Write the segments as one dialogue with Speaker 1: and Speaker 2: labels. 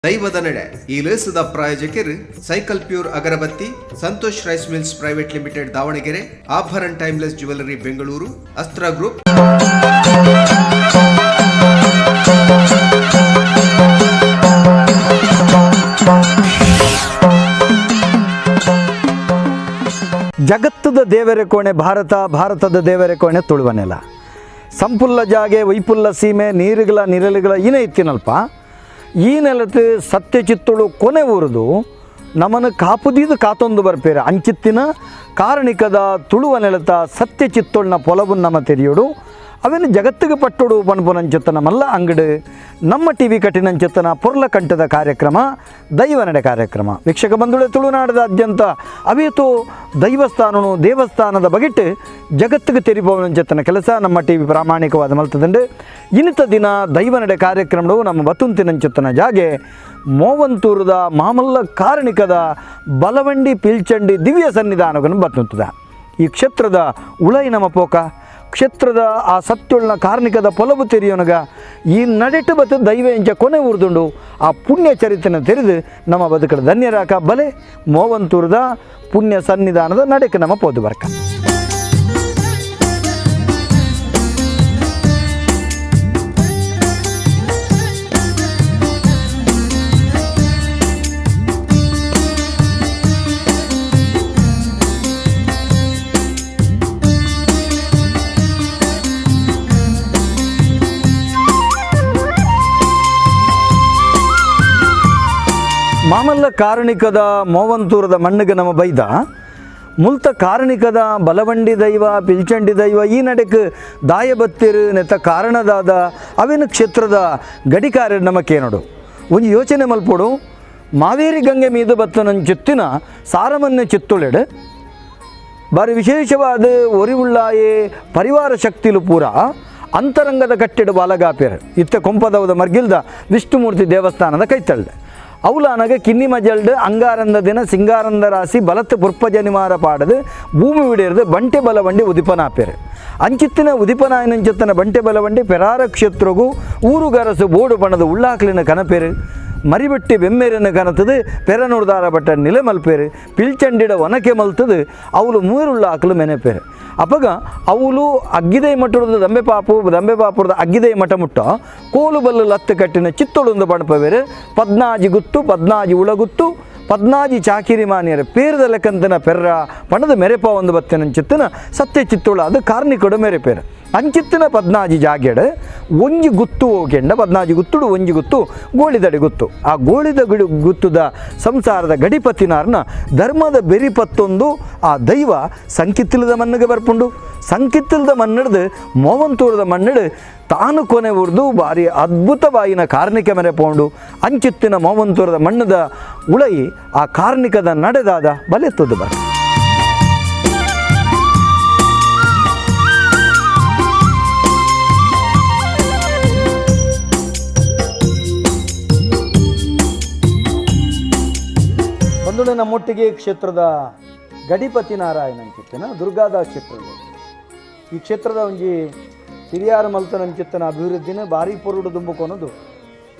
Speaker 1: ದೈವದ ನಡೆ ಈ ಲೇಸದ ಪ್ರಾಯೋಜಕರು ಸೈಕಲ್ ಪ್ಯೂರ್ ಅಗರಬತ್ತಿ, Santosh rice mills private limited Davanagere, Abharan timeless jewellery Bengaluru, ಅಸ್ತ್ರ ಗ್ರೂಪ್.
Speaker 2: ಜಗತ್ತದ ದೇವರ ಕೋಣೆ ಭಾರತ, ಭಾರತದ ದೇವರ ಕೋಣೆ ತುಳುವನೆಲ. ಸಂಪುಲ್ಲ ಜಾಗೆ, ವೈಪುಲ್ಲ ಸೀಮೆ, ನೀರುಗಳ ನಿರಳುಗಳ ಇನೇ ಇತ್ತಿನಲ್ಪ. ಈ ನೆಲത്ത് ಸತ್ಯ ಚಿತ್ತುಳು ಕೊನೆ ಊರುದು ನಮನ ಕಾಪುದೀದು ಕಾತೊಂದು ಬರ್ಪೇರೆ. ಅಂಚಿತ್ತಿನ ಕಾರಣಿಕದ ತುಳುವ ನೆಲತ ಸತ್ಯ ಚಿತ್ತೊಳ್ನ ಪೊಲಬುನ್ ನಮ ತೆರಿಯೋಡು, ಅವೇನು ಜಗತ್ತಿಗೆ ಪಟ್ಟೊಡು ಪನ್ಪುನಂಚಿತ್ತನ ಮಲ್ಲ ಅಂಗಡಿ ನಮ್ಮ ಟಿವಿ ಕಟ್ಟಿನಂಚಿತ್ತನ ಪೊರ್ಲ ಕಂಠದ ಕಾರ್ಯಕ್ರಮ ದೈವ ನಡೆ ಕಾರ್ಯಕ್ರಮ. ವೀಕ್ಷಕ ಬಂಧುಳೆ, ತುಳುನಾಡದಾದ್ಯಂತ ಅವೇತು ದೈವಸ್ಥಾನನು ದೇವಸ್ಥಾನದ ಬಗೆಟ್ ಜಗತ್ತಿಗೆ ತೆರಿಪವನಂಚಿತ್ತನ ಕೆಲಸ ನಮ್ಮ ಟಿವಿ ಪ್ರಾಮಾಣಿಕವಾದ ಮಲ್ತದಂಡು. ಇನ್ನಿತ ದಿನ ದೈವ ನಡೆ ಕಾರ್ಯಕ್ರಮವು ನಮ್ಮ ಬತ್ತುಂತಿನಂಚಿತ್ತನ ಜಾಗೆ ಮೋವಂತೂರದ ಮಾಮಲ್ಲ ಕಾರಣಿಕದ ಬಲವಂಡಿ ಪಿಲ್ಚಂಡಿ ದಿವ್ಯ ಸನ್ನಿಧಾನವನ್ನು ಬತ್ತುಂತದ. ಈ ಕ್ಷೇತ್ರದ ಉಳೈ ನಮ್ಮ ಪೋಕ ಕ್ಷೇತ್ರದ ಆ ಸತ್ಯೊಳ್ನ ಕಾರ್ಣಿಕದ ಪೊಲಬು ತೆರಿಯೋನಗ ಈ ನಡೆಟು ಬತ್ತು ದೈವ ಎಂಚ ಕೊನೆ ಊರ್ದುಂಡು, ಆ ಪುಣ್ಯ ಚರಿತ್ರೆನ ತೆರೆದು ನಮ್ಮ ಬದುಕಡ ಧನ್ಯರಾಕ ಬಲೆ. ಮೋವಂತೂರದ ಪುಣ್ಯ ಸನ್ನಿಧಾನದ ನಡೆக்கு ನಮ್ಮ ಪೋದು ಬರ್ಕ. ಮಾಮಲ್ಲ ಕಾರಣಿಕದ ಮೋವಂತೂರದ ಮಣ್ಣಿಗೆ ನಮ್ಮ ಬೈದ ಮುಲ್ತ ಕಾರಣಿಕದ ಬಲವಂಡಿ ದೈವ, ಪಿಲ್ಚಂಡಿ ದೈವ ಈ ನಡೆಕ್ ದಾಯ ಬತ್ತಿರು ನೆತ್ತ ಕಾರಣದಾದ ಅವೇನು ಕ್ಷೇತ್ರದ ಗಡಿಕಾರ ನಮಕೇನೋಡು ಒಂಜಿ ಯೋಚನೆ ಮಲ್ಪೋಡು. ಮಾವೇರಿ ಗಂಗೆ ಮೀದು ಬತ್ತನ ಚಿತ್ತಿನ ಸಾರಮನ್ಯ ಚಿತ್ತುಳೆಡು ಬಾರಿ ವಿಶೇಷವಾದ ಒರಿವುಳ್ಳಾಯೆ ಪರಿವಾರ ಶಕ್ತಿಲು ಪೂರ ಅಂತರಂಗದ ಕಟ್ಟಿಡು ಬಾಲಗಾಪೇರು ಇತ್ತ ಕೊಂಪದವದ ಮರ್ಗಿಲ್ದ ವಿಷ್ಣುಮೂರ್ತಿ ದೇವಸ್ಥಾನದ ಕೈತಳ್ಳೆ ಅವುಲಾನಗ ಕಿನ್ನಿ ಮಜಲ್ಡು ಅಂಗಾರಂದ ದಿನ ಸಿಂಗಾರಂದ ರಾಶಿ ಬಲತ್ತು ಪುರ್ಪಜನಿಮಾರ ಪಾಡದು ಭೂಮಿ ವಿಡಿಯರ್ದು ಬಂಟೆ ಬಲವಂಡಿ ಉದಿಪನಾಪೇರು. ಅಂಚಿತ್ತಿನ ಉದಿಪನಾಯನಂಚಿತ್ತನ ಬಂಟೆ ಬಲವಂಡಿ ಪೆರಾರ ಕ್ಷೇತ್ರಗೂ ಊರುಗರಸು ಬೋಡು ಬಣ್ಣದ ಉಳ್ಳಾಕ್ಲಿನ ಕನಪೇರು ಮರಿಬೆಟ್ಟಿ ಬೆಮ್ಮೇರನ್ನು ಕನತದು ಪೆರನುರ್ದಾರ ಬಟ್ಟ ನಿಲೆ ಮಲ್ಪೇರು ಪಿಲ್ಚಂಡಿಡ ಒನಕೆ ಮಲ್ತದು ಅವಳು ಮೂರುಳ್ಳ ಆಕಲು ಮೆನೆಪೇರು. ಅಪಗ ಅವಳು ಅಗ್ಗಿದೈ ಮಠದ ದಂಬೆ ಪಾಪು, ದಂಬೆ ಪಾಪುರದ ಅಗ್ಗಿದೈ ಮಠ ಮುಟ್ಟ ಕೋಲು ಬಲ್ಲು ಲತ್ತು ಕಟ್ಟಿನ ಚಿತ್ತೊಡೊಂದು ಬಣಪವೇರು. ಪದ್ನಾಜಿ ಗುತ್ತು, ಪದ್ನಾಜಿ ಉಳಗುತ್ತು, ಪದ್ನಾಜಿ ಚಾಕಿರಿ ಮಾನಿಯರ ಪೇರದ ಲೆಕ್ಕಂತನ ಪೆರ್ರ ಪಣದ ಮೆರೆಪ ಒಂದು ಬತ್ತಿನ ಚಿತ್ತನ ಸತ್ಯ ಚಿತ್ತುಳ ಅದು ಕಾರ್ನಿಕೊಡು ಮೆರೆಪೇರು. ಅಂಚಿತ್ತಿನ ಪದ್ನಾಜಿ ಜಾಗೆಡ್ ಒಂಜಿ ಗುತ್ತು ಹೋಗೆಂಡ ಪದ್ನಾಜಿ ಗುತ್ತುಡು ಒಂಜಿ ಗುತ್ತು ಗೋಳಿದಡಿ ಗುತ್ತು. ಆ ಗೋಳಿದ ಗುಡಿ ಗುತ್ತುದ ಸಂಸಾರದ ಗಡಿಪತ್ತಿನಾರ್ನ ಧರ್ಮದ ಬೆರಿಪತ್ತೊಂದು ಆ ದೈವ ಸಂಕಿತ್ತಿಲದ ಮಣ್ಣಿಗೆ ಬರ್ಪುಂಡು. ಸಂಕಿತ್ತಿಲದ ಮಣ್ಣಿಡ್ದು ಮೋವಂತೂರದ ಮಣ್ಣಿಡು ತಾನು ಕೊನೆ ಉರ್ದು ಭಾರಿ ಅದ್ಭುತವಾಯಿನ ಕಾರ್ಣಿಕ ಮೆರೆ ಪೋಂಡು. ಅಂಚಿತ್ತಿನ ಮೋವಂತೂರದ ಮಣ್ಣದ ಉಳೈ ಆ ಕಾರ್ಣಿಕದ ನಡೆದಾದ ಬಲೆತ್ತದ್ದು ಬರ. ಬಂಧುಗಳೇ, ನಮ್ಮೊಟ್ಟಿಗೆ ಕ್ಷೇತ್ರದ ಗಡಿಪತಿ ನಾರಾಯಣ ಅಂಚಿತ್ತಿನ ದುರ್ಗಾದಾಸ್ ಕ್ಷೇತ್ರದಲ್ಲಿ ಈ ಕ್ಷೇತ್ರದ ಒಂಜಿ ಹಿರಿಯಾರ ಮಲ್ತನ ಅಂಚಿತ್ತನ ಅಭಿವೃದ್ಧಿನ ಭಾರಿ ಪೊರುಡು ದುಂಬುಕೊನದು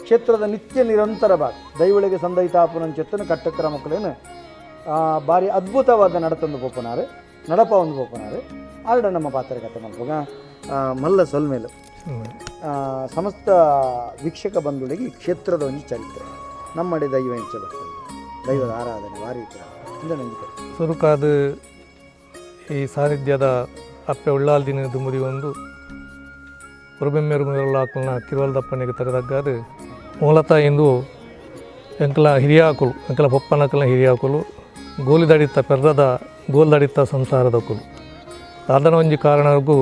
Speaker 2: ಕ್ಷೇತ್ರದ ನಿತ್ಯ ನಿರಂತರ ಬಾಗ್ ದೈವಳಿಗೆ ಸಂದೈತಾಪುನಂಚಿತ್ತನ ಕಟ್ಟಕ್ರಮಕ್ಕಳೇನು ಭಾರಿ ಅದ್ಭುತವಾದ ನಡತಂದು ಪೋಪನಾರು ನಡಪ ಒಂದು ಪೋಪನಾರು ಆರಡ ನಮ್ಮ ಪಾತ್ರ ಕತೆ ಮಲ್ಪಗ ಮಲ್ಲ ಸೊಲ್ಮೇಲು. ಸಮಸ್ತ ವೀಕ್ಷಕ ಬಂಧುಗಳಿಗೆ ಈ ಕ್ಷೇತ್ರದ ಒಂಜಿ ಚರಿತ್ರೆ ನಮ್ಮಡೆ ದೈವ ಎಂಚ ಬರ್ತದೆ, ದೈವದ ಆರಾಧನೆ ವಾರಿ ಇಂದ ನಂಬಿಕೆ.
Speaker 3: ಸುರುಕಾದ ಈ ಸಾನ್ನಿಧ್ಯದ ಅಪ್ಪೆ ಉಳ್ಳಾಲ್ದಿನ ದುಮುರಿ ಒಂದು ಉರುಬೆಮ್ಮೆರು ಮುರುಳಾಕುಲ್ನ ಕಿರುವಲ್ದಪ್ಪನಿಗೆ ತರದಗ್ಗಾದು ಮೂಲತಃ ಇಂದು ಎಂಕಲ ಹಿರಿಯಾಕುಲು, ಎಂಕಲ ಪೊಪ್ಪನಕಲ್ನ ಹಿರಿಯಾಕುಲು ಗೋಲಿದಡಿತ್ತ ಪೆರ್ರದ ಗೋಲ್ದಡಿತ್ತ ಸಂಸಾರದಕುಲು. ಸಾಧನ ಒಂಜಿ ಕಾರಣಕ್ಕೂ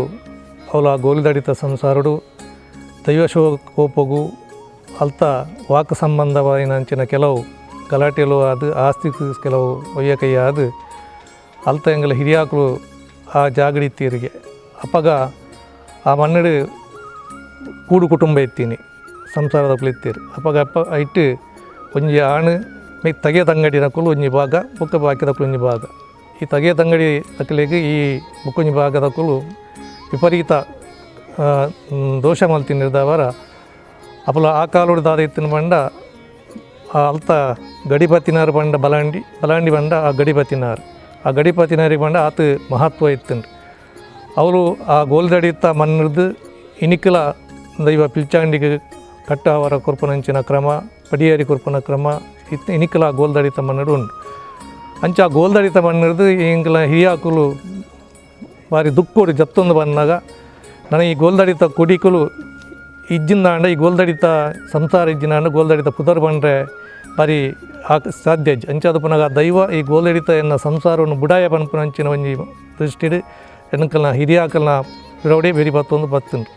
Speaker 3: ಅವಲ ಗೋಲಿದಡಿತ ಸಂಸಾರಡು ದೈವ ಕೋಪಗು ಅಲ್ತ ವಾಕ್ ಸಂಬಂಧವಾಯಿನಂಚಿನ ಕೆಲವು ಗಲಾಟೆಲು ಅದು ಆಸ್ತಿ ಕೆಲವು ಒಯ್ಯಕಯ್ಯ ಅದು ಅಲ್ತ ಎಂಗಲ ಹಿರಿಯಾಕುಲು ಆ ಜಾಗಡಿ ತೀರಿಗೆ ಅಪ್ಪಗ ಆ ಮಣ್ಣಡು ಕೂಡು ಕುಟುಂಬ ಇತ್ತೀನಿ ಸಂಸಾರದ ಇತ್ತೀರು. ಅಪ್ಪಗ ಅಪ್ಪ ಇಟ್ಟು ಒಂಜಿ ಆಣು ಮೈ ತಗೆ ತಂಗಡಿ ನಕುಲು ಒಂಜಿ ಭಾಗ, ಬೊಕ್ಕ ಬಾಕಿದಕುಲು ಒಂಜಿ ಭಾಗ. ಈ ತಗೆ ತಂಗಡಿ ತಕಲಿಗೆ ಈ ಬೊಕ್ಕೊಂಜಿ ಭಾಗದಕುಲು ವಿಪರೀತ ದೋಷ ಮಲ್ತಿನಿರ್ದವರ ಅಪಲ ಆ ಕಾಲೋಡು ದಾದ ಇತ್ತಿನ ಬಂಡ ಅಲ್ತ ಗಡಿಪತಿನಾರು ಪಂಡ ಬಲಾಂಡಿ ಬಲಾಂಡಿ ಪಂಡ ಆ ಗಡಿಪತಿನಾರು ಆ ಗಡಿಪತಿನಾರಿಗೆ ಪಂಡ ಆತ ಮಹತ್ವ ಇತ್ತುಂಡು. ಅವಳು ಆ ಗೋಲ್ದಡಿತ್ತ ಮಣ್ಣಿರ್ದು ಇನಿಕಲ ದೈವ ಪಿಲ್ಚಾಂಡಿಗೆ ಕಟ್ಟಾವರ ಕೊರ್ಪನಂಚಿನ ಕ್ರಮ ಪಡಿಯಾರಿ ಕೊರ್ಪನ ಕ್ರಮ ಇತ್ತು ಇನಿಕಲ ಗೋಲ್ದಡಿತ ಮಣ್ಣು ಉಂಡು. ಅಂಚ ಆ ಗೋಲ್ದಡಿತ ಮಣ್ಣಿರ್ದು ಇಂಕಲ ಹಿರಿಯಾಕುಲು ಬಾರಿ ದುಕ್ಕೋಡು ಜತ್ತೊಂದು ಬಂದಾಗ ನನಗೆ ಈ ಗೋಲ್ದಡಿತ ಕುಡಿಕುಲು ಇಜ್ಜಿಂದಾಂಡ ಈ ಗೋಲ್ದಡಿತ ಸಂಸಾರ ಇಜ್ಜಿನಾಂಡ ಗೋಲ್ದಡಿತ ಪುದರ್ ಬಂದರೆ ಬಾರಿ ಆಕ ಸಾಧ್ಯ ಇಜ್ಜಿ. ಅಂಚಾದ ಪುನಗ ದೈವ ಈ ಗೋಲ್ದಡಿತ ಎನ್ನ ಸಂಸಾರವನ್ನು ಬುಡಾಯ ಪನ್ಪುನಂಚಿನ ಒಂಜಿ ದೃಷ್ಟಿಡ್ ಎನ್ಕಲ್ನ ಹಿರಿಯಾಕಲ್ನ ಪಿರವಡೆ ಬೆರಿ ಬತ್ತೊಂದು ಬತ್ತುಂಡು.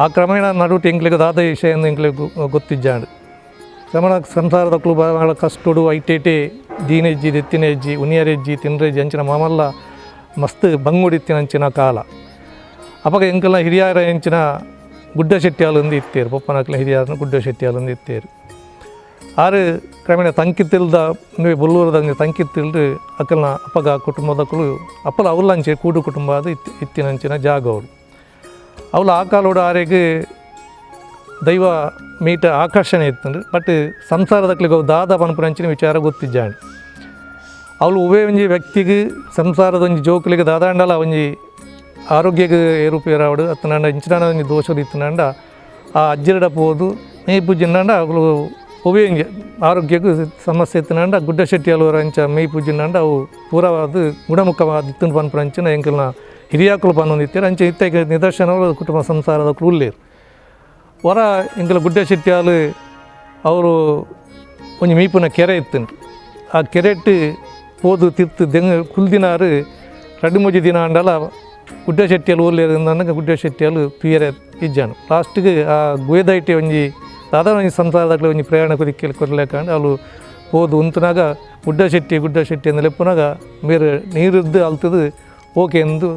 Speaker 3: ಆ ಕ್ರಮೇಣ ನಡುಟು ಎಂಕ್ಲೆಗ್ ದಾದ ವಿಷಯ ಎಂಕ್ಲೆಗ್ ಗೊತ್ತಿಜ್ಜಾಂಡ್. ಕ್ರಮೇಣ ಸಂಸಾರದಕ್ಕಲು ಭಾಳ ಕಷ್ಟಡು ಐಟೇಟೆ ದೀನೆಜ್ಜಿ ದೆತ್ತಿನೆಜ್ಜಿ ಉನಿಯರೆಜ್ಜಿ ತಿನ್ರೆಜ್ಜಿ ಅಂಚಿನ ಮಾಮಲ್ಲ ಮಸ್ತ್ ಬಂಗುಡಿತ್ತಿನಂಚಿನ ಕಾಲ. ಅಪಗ ಎಂಕಲ್ನ ಹಿರಿಯರ ಎಂಚಿನ ಗುಡ್ಡ ಶೆಟ್ಟಿಯಾಲೊಂದು ಇತ್ತೇರು ಪೊಪ್ಪನಕ್ಲ ಹಿರಿಯರನ್ನ ಗುಡ್ಡ ಶೆಟ್ಟಿಯಾಲೊಂದು ಇತ್ತೇರು. ಆರು ಕ್ರಮೇಣ ತಂಕಿತ್ತಿಲ್ದ ಬೊಲ್ಲೂರದ ತಂಕಿತ್ತಿಲ್ದು ಅಕ್ಕಲ್ನ ಅಪ್ಪಗ ಕುಟುಂಬದಕ್ಕಲು ಅಪ್ಪಲ ಅವಲಂಚೆ ಕೂಡು ಕುಟುಂಬ ಅದು ಇತ್ತಿನಂಚಿನ ಜಾಗ ಅವಳು ಅವಳು ಆ ಕಾಲೋಡು ಆರೆಗೆ ದೈವ ಮೀಟ ಆಕರ್ಷಣೆ ಇತ್ತಂದ್ರೆ ಬಟ್ ಸಂಸಾರದಕ್ಲಿಗೆ ಅವು ದಾದ ಪನ್ಪುನಂಚಿನ ವಿಚಾರ ಗೊತ್ತಿಜ್ಜಾಂಡ್. ಅವಳು ಉವೇ ಒಂಜಿ ವ್ಯಕ್ತಿಗೆ ಸಂಸಾರದ ಒಂಜಿ ಜೋಕುಲಿಗೆ ದಾದಾಂಡಲ ಒಂಜಿ ಆರೋಗ್ಯಕ್ಕೆ ಏರುಪೇರಾವಡು ಅತ್ತನಾಂಡ ಇಂಚಿನಾಂಡ ಒಂಜಿ ದೋಷలు ಇತ್ತನಾಂಡ ಆ ಅಜ್ಜಿರಡ ಪೋದು ಮೇಯ್ ಪೂಜಿನಾಂಡ ಅವಳು ಒವೇ ಒಂಜಿ ಆರೋಗ್ಯಕ್ಕೆ ಸಮಸ್ಯೆ ಇತ್ತನಾಂಡ ಗುಡ್ಡ ಶೆಟ್ಟಿಯಲೂರ ಅಂಚ ಮೇಯ್ ಪೂಜಿನಾಂಡ ಅವು ಪೂರವಾದ ಗುಣಮುಖವಾದ ಇತ್ತಂದು ಪನ್ಪುನಂಚಿನ ಎಂಕಲ್ನ ಹಿರಿಯಾಕುಲು ಪನ್ನೊಂದಿತ್ತಾರೆ. ಅಂಚೆ ಇತ್ತ ನಿದರ್ಶನಗಳು ಕುಟುಂಬ ಸಂಸಾರದ ಉಲ್ಲೇರು ವರ ಎಂಕಲ ಗುಡ್ಡ ಶೆಟ್ಟಿಯಾಲು ಅವರು ಒಂಜಿ ಮೀಪುನ ಕೆರೆ ಇತ್ತುಂಡು. ಆ ಕೆರೆಟ್ಟು ಪೋದು ತಿರ್ತು ದೆಂಗ್ ಕುಲ್ದಿನಾರು ರಡ್ಡು ಮೂಜಿ ದಿನ ಅಂಡಲ ಗುಡ್ಡ ಶೆಟ್ಟಿಯಲ್ಲಿ ಊರ್ಲೇರು ಗುಡ್ಡ ಶೆಟ್ಟಿಯಲ್ಲಿ ತುಯರೆ ಇಜ್ಜಾನು. ಲಾಸ್ಟಿಗೆ ಆ ಗುಯದೈಟೆ ಒಂಜಿ ಸಾಧಾರಣ ಒಂಜಿ ಸಂಸಾರದಾಗಲೇ ಒಂಜಿ ಪ್ರಯಾಣ ಕುದಿಕ್ಕೆ ಕೊರ್ಲೇಕಂಡು ಅವಳು ಪೋದು ಉಂತನಾಗ ಗುಡ್ಡ ಶೆಟ್ಟಿ ಗುಡ್ಡ ಶೆಟ್ಟಿ ಅಂದ ಲೆಪ್ಪುನಾಗ ಮೇರು ನೀರಿದ್ದು ಅಲ್ತದು ಓಕೆ ಎಂದು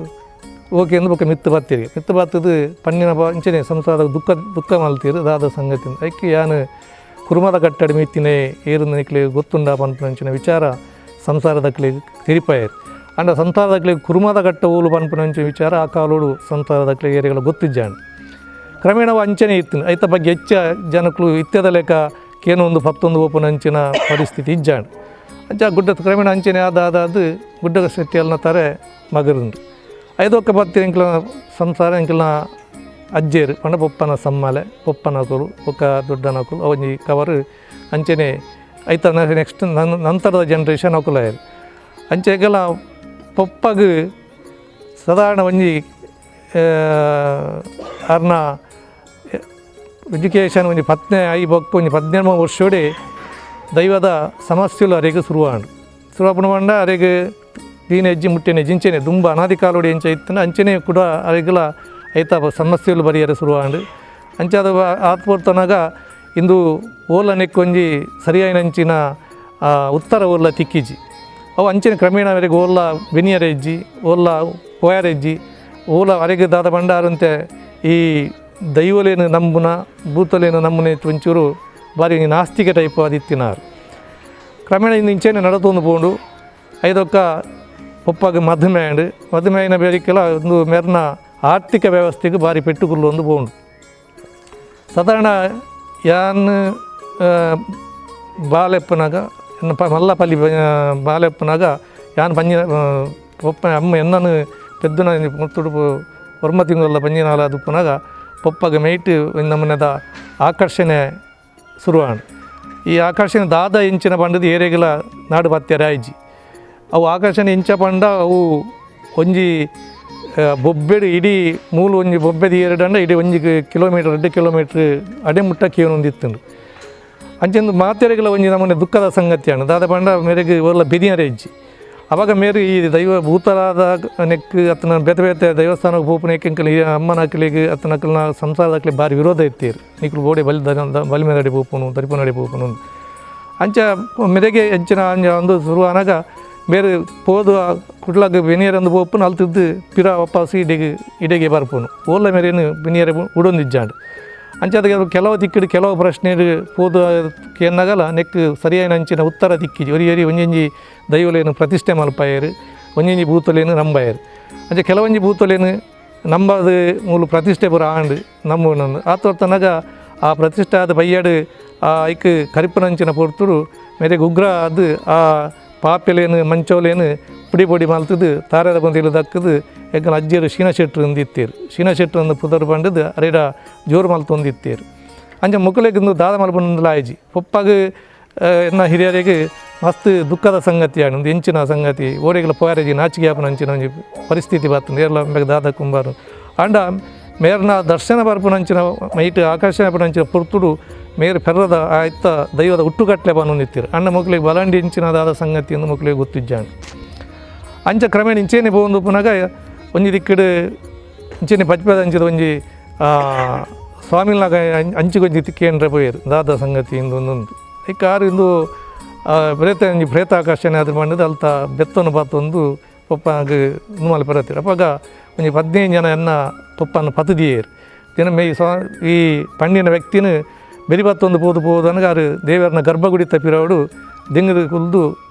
Speaker 3: ಓಕೆ ಎಂದು ಬೊಕ್ಕ ಮಿತ್ತು ಬತ್ತೀರಿ ಮಿತ್ತು ಬತ್ತದು ಪಣ್ಣಿನ ಇಂಚನೆ ಸಂಸಾರದ ದುಃಖ ದುಃಖ ಮಲ್ತೀರು ದಾದ ಸಂಗತಿ ಐಕೆ ಯಾನು ಕುರುಮದ ಕಟ್ಟಡಿ ಮಿತ್ತಿನೇ ಏರುಂದು ನಿಕ್ಲೆ ಗೊತ್ತುಂಡ ಪನ್ಪುನಂಚಿನ ವಿಚಾರ ಸಂಸಾರದಕ್ಲೆ ತಿರಿಪಾಯರು. ಅಂಡ ಸಂಸಾರದಕ್ಲೆ ಕುರುಮದ ಕಟ್ಟ ಓಲು ಪನ್ಪುನಂಚಿನ ವಿಚಾರ ಆ ಕಾಲೋಡು ಸಂಸಾರದಕ್ಲೆ ಏರಿಗಳ ಗೊತ್ತಿಜ್ಜಾಂಡ್. ಕ್ರಮೇಣ ಅಂಚನೆ ಇತ್ತು ಐತ ಬಗ್ಗೆ ಹೆಚ್ಚ ಜನಕ್ಕಳು ಇತ್ಯದ ಲೆಕ್ಕ ಕೇನೊಂದು ಪತ್ತೊಂದು ಓಪುನಂಚಿನ ಪರಿಸ್ಥಿತಿ ಇಜ್ಜಾಂಡ್. ಅಂಚ ಗುಡ್ಡ ಕ್ರಮೇಣ ಅಂಚನೆ ಆದ ಆದ ಗುಡ್ಡ ಶೆಟ್ಟಿಯಲ್ನ ತಾರೆ ಮಗರುಂಡು. ಐದೊಕ್ಕ ಬತ್ತಿ ಎಂಕ್ಲ ಸಂಸಾರ ಎಂಕ್ಲನ ಅಜ್ಜೇರು ಪಂಡ ಪೊಪ್ಪನ ಸಮ್ಮಾಲೆ ಪೊಪ್ಪನಕುಲು ಬೊಕ್ಕ ದೊಡ್ಡನಕುಲು ಒಂಜಿ ಕವರು ಅಂಚನೆ ಐತ ನೆಕ್ಸ್ಟ್ ನಂತರದ ಜನ್ರೇಷನ್ ಅಕುಲಾಯರು. ಅಂಚೆ ಎಂಕಲ್ನ ಪೊಪ್ಪಗ್ ಸಾಧಾರಣ ಒಂಜಿ ಅರ್ನ ಎಜುಕೇಷನ್ ಒಂಜಿ ಪತ್ನೆ I ಬೊಕ್ಕ ಒಂಜಿ 18 ವರ್ಷೋಡೆ ದೈವದ ಸಮಸ್ಯೆಲು ಅರೆಗ್ ಶುರುವಾಂಡ್. ಶುರುವಾಪುನ ಪಂಡ ಅರೆಗ್ ದೀನೆಜ್ಜಿ ಮುಟ್ಟೆನೆಜ್ಜಿ ಇಂಚೆನೆ ದುಂಬ ಅನಾದಿ ಕಾಲೋಡು ಎಂಚ ಇತ್ತುಂಡ ಅಂಚೆನೆ ಕೂಡ ಅರೆಗ್ಲ ಐತ ಸಮಸ್ಯೆಲು ಬರಿಯರೆ ಶುರುವಾಂಡ್. ಅಂಚಾದ ಆತ್ಪೊರ್ತನಾಗ ಇಂದು ಓಲ ನೆಕ್ಕೊಂಜಿ ಸರಿಯಾಯಿನಂಚಿನ ಉತ್ತರ ಓಲ್ಲ ತಿಕ್ಕಿಜಿ. ಅವು ಅಂಚನೆ ಕ್ರಮೇಣ ಅವರಿಗೆ ಓಲ್ಲ ಬೆನಿಯರೆಜ್ಜಿ ಓಲ್ಲ ಪೋಯರೆಜ್ಜಿ ಓಲ ಅರೆಗ್ ದಾದ ಬಂಡಾರಂತೆ ಈ ದೈವಲೇನು ನಂಬುನ ಭೂತಲೇನು ನಂಬುನ ಒಂಚೂರು ಬಾರಿ ನಾಸ್ತಿಕ ಟೈಪ್ ಆದಿತ್ತಿನಾರು. ಕ್ರಮೇಣ ಇಂದು ಇಂಚೆನೆ ನಡತೊಂದು ಪೋಂಡು ಐದೊಕ್ಕ ಪೊಪ್ಪಗ್ ಮದುಮೆ ಆಂಡ್. ಮದುಮೆ ಆಯಿನ ಬೇರಿಕೆಲ ಒಂದು ಮೆರ್ನ ಆರ್ಥಿಕ ವ್ಯವಸ್ಥೆಗೆ ಬಾರಿ ಪೆಟ್ಟುಕುಲ್ಲು ಒಂದು ಪೋಂಡು. ಸಾಧಾರಣ ಯಾನ್ ಬಾಲೆಪ್ಪನಾಗ ಮಲ್ಲ ಪಲ್ಲಿ ಬಾಲೆಪ್ಪನಾಗ ಯಾನ್ ಪಂಜಿನ ಪೊಪ್ಪ ಅಮ್ಮ ಎನ್ನನು ಪೆದ್ದುನ ಮುತ್ತುಡು ಒರ್ಮ ತಿಂಗಳ ಪಂಜಿನಾಲ ದುಪ್ಪನಾಗ ಪೊಪ್ಪಗ ಮೇಯ್ಟ್ ನಮ್ಮನೆದ ಆಕರ್ಷಣೆ ಶುರುವಾಂಡ್. ಈ ಆಕರ್ಷಣೆ ದಾದ ಇಂಚಿನ ಪಂಡದು ಏರೆಗಲ ನಾಡು ಪತ್ತೆರೆ ಆಯ್ಜಿ. ಅವು ಆಕರ್ಷಣೆ ಇಂಚ ಪಂಡ ಅವು ಒಂಜಿ ಬೊಬ್ಬೆಡು ಇಡೀ ಮೂಲು ಒಂಜಿ ಬೊಬ್ಬೆದ ಏರಡಂಡ ಇಡೀ ಒಂಜಿ ಕಿಲೋಮೀಟರ್ 2 ಕಿಲೋಮೀಟ್ರ್ ಅಡೆ ಮುಟ್ಟ ಕೇನೊಂದು ಇತ್ತುಂಡು. ಅಂಚೆಂದು ಮಾತೆರೆಗಲ ಒಂಜಿ ನಮ್ಮನೆ ದುಃಖದ ಸಂಗತಿയാണ്. ದಾದ ಪಂಡ ಮೇರೆಗೆ ಓಲ್ಲ ಬೆದಿಯರೆ ಇಜ್ಜಿ. ಅವಾಗ ಮೇರೆ ಈ ದೈವ ಭೂತರಾದ ನೆಕ್ ಅತ್ತನ ಬೇತೆ ಬೇತೆ ದೇವಸ್ಥಾನಕ್ಕೆ ಪೋಪುನ ಎಂಕಲ್ ಈ ಅಮ್ಮನ ಅಕ್ಲಿಗೆ ಅತ್ತನಕಲ್ನ ಸಂಸಾರದಕ್ಲೆ ಬಾರಿ ವಿರೋಧ ಇತ್ತೀರು. ನಿಕ್ಲು ಬೋಡೆ ಬಲಿ ಬಲಿಮೆದಡಿ ಪೋಪುನು ದರಿಪುನಡಿ ಪೋಪುನು ಅಂಚ ಮೆರೆಗೆ ಅಂಚಿನ ಅಂಚ ಒಂದು ಶುರುವಾನಾಗ ಬೇರೆ ಪೋದು ಕುಡ್ಲಾಗ ಬೆನಿಯರಂದು ಪೋಪುನು ಅಲ್ತಿದ್ದು ಪಿರ ವಾಪಸ್ ಇಡೆಗೆ ಇಡೆಗೆ ಬರ್ಪುನು ಓಲ್ಲ ಮೇರೇನು ಬೆನಿಯರೆ ಉಡೊಂದಿಜ್ಜಾಂಡ್. ಅಂಚ ಅದಕ್ಕೆ ಕೆಲವು ತಿಕ್ಕಿಡು ಕೆಲವು ಪ್ರಶ್ನೆ ಪೋದು ಕೇನ್ನಾಗಲ ನೆಕ್ ಸರಿಯಾದ ಅಂಚಿನ ಉತ್ತರ ತಿಕ್ಕಿಜಿ. ಒರಿ ಒರಿ ಒಂಜೊಂಜಿ ದೈವಲೇನು ಪ್ರತಿಷ್ಠೆ ಮಲ್ಪಾಯರು ಒಂಜೊಂಜಿ ಭೂತಲೇನು ನಂಬಾಯರು. ಅಂಚ ಕೆಲವೊಂಜಿ ಭೂತಲೇನು ನಂಬದು ಮೂಲು ಪ್ರತಿಷ್ಠೆ ಪೂರ ಆಂಡ್ ನಂಬುನಂದು ಆತೊರ್ತನಾಗ ಆ ಪ್ರತಿಷ್ಠೆ ಆದ ಬಯ್ಯಾಡು ಐಕ್ ಕರಿಪುನಂಚಿನ ಪೊರ್ತುಡು ಮೇರೆಗ್ ಉಗ್ರ ಆದ್ ಆ ಪಾಪೆಲೇನು ಮಂಚೋಲೇನು ಪುಡಿ ಪೊಡಿ ಮಲ್ತದು ತಾರೆದ ಬಂದಿಲು ದಕ್ಕದು ಎಂಕಲ ಅಜ್ಜಿಯರು ಶೀನ ಶೆಟ್ರು ಅಂದಿತ್ತೇರು ಶೀನ ಶೆಟ್ರು ಅಂದು ಪುದರ್ ಪಂಡದು ಅರೇಡ ಜೋರು ಮಲ್ತೊಂದಿತ್ತೇರು ಅಂಚ ಮೊಕಲೆಗ್ ಇಂದು ದಾದ ಮಲ್ಪುನಂದುಲ ಆಯ್ಜಿ ಪೊಪ್ಪಗ್ ಎನ್ನ ಹಿರಿಯರಿಗೆ ಮಸ್ತ್ ದುಃಖದ ಸಂಗತಿ ಆಂಡ್ ಎಂಚಿನ ಸಂಗತಿ ಓಡೆಗ್ಲ ಪೋಯರೆಜಿ ನಾಚಿಕೆ ಆಪುನ ಅಂಚಿನ ಒಂಜಿ ಪರಿಸ್ಥಿತಿ ಬತ್ತುಂಡು ಏರ್ಲ ಮೆಗ್ ದಾದ ಕುಂಬಾರು ಆಂಡ ಮೇರ್ನ ದರ್ಶನ ಬರ್ಪುನಂಚಿನ ಮೈಟ್ ಆಕರ್ಷಣೆ ಪುನಂಚಿನ ಪೊರ್ತುಡು ಮೇರ್ ಪೆರ್ರದ ಆಯ್ತ ದೈವದ ಹುಟ್ಟುಕಟ್ಲೆ ಪನೊಂದಿತ್ತೆರ್ ಅಂಡ ಮೊಕ್ಲೆಗ್ ಬಲಾಂಡಿ ಎಂಚಿನ ದಾದ ಸಂಗತಿ ಎಂದು ಮೊಕ್ಲೆಗ್ ಗೊತ್ತಿಜ್ಜಾಂಡ್ ಅಂಚ ಕ್ರಮೇಣ ಇಂಚೆನೆ ಪೋವೊಂದು ಉಪ್ಪುನಗ ಒಂಜಿ ದಿಕ್ಕಡ್ ಇಂಚೆನೆ ಪಜ್ಪೆದ ಅಂಚಿದ ಒಂಜಿ ಸ್ವಾಮಿಲ್ನಾಗ ಅಂಚಿಗೊಂಜಿ ತಿಕ್ಕೇಂಡ್ರೆ ಪೋಯೆರ್ ದಾದ ಸಂಗತಿ ಇಂದು ಒಂದೊಂದು ಐಕ್ ಆರ್ ಇಂದು ಪ್ರೇತ ಒಂಜಿ ಪ್ರೇತಾಕರ್ಷಣೆ ಆದ್ ಪಂಡುದು ಅಲ್ತ ಬೆತ್ತೊನು ಪತ್ತೊಂದು ಪೊಪ್ಪಗ್ ಉಂದು ಮಲ್ಪೆರೆ ಅಪಗ ಒಂಜಿ 15 ಜನ ಎನ್ನ ಪೊಪ್ಪನ ಪತುದಿಯೆರ್ ದಿನ ಮೇ ಈ ಪಂಡಿನ ವ್ಯಕ್ತಿನ ಬೆರಿ ಪತ್ತೊಂದು ಪೋದು ಪೋದು ಅನಗ ಆರು ದೇವರನ ಗರ್ಭಗುಡಿ ತಪ್ಪಿರೋಡು ದಿಂಗದ ಕುಲ್ದು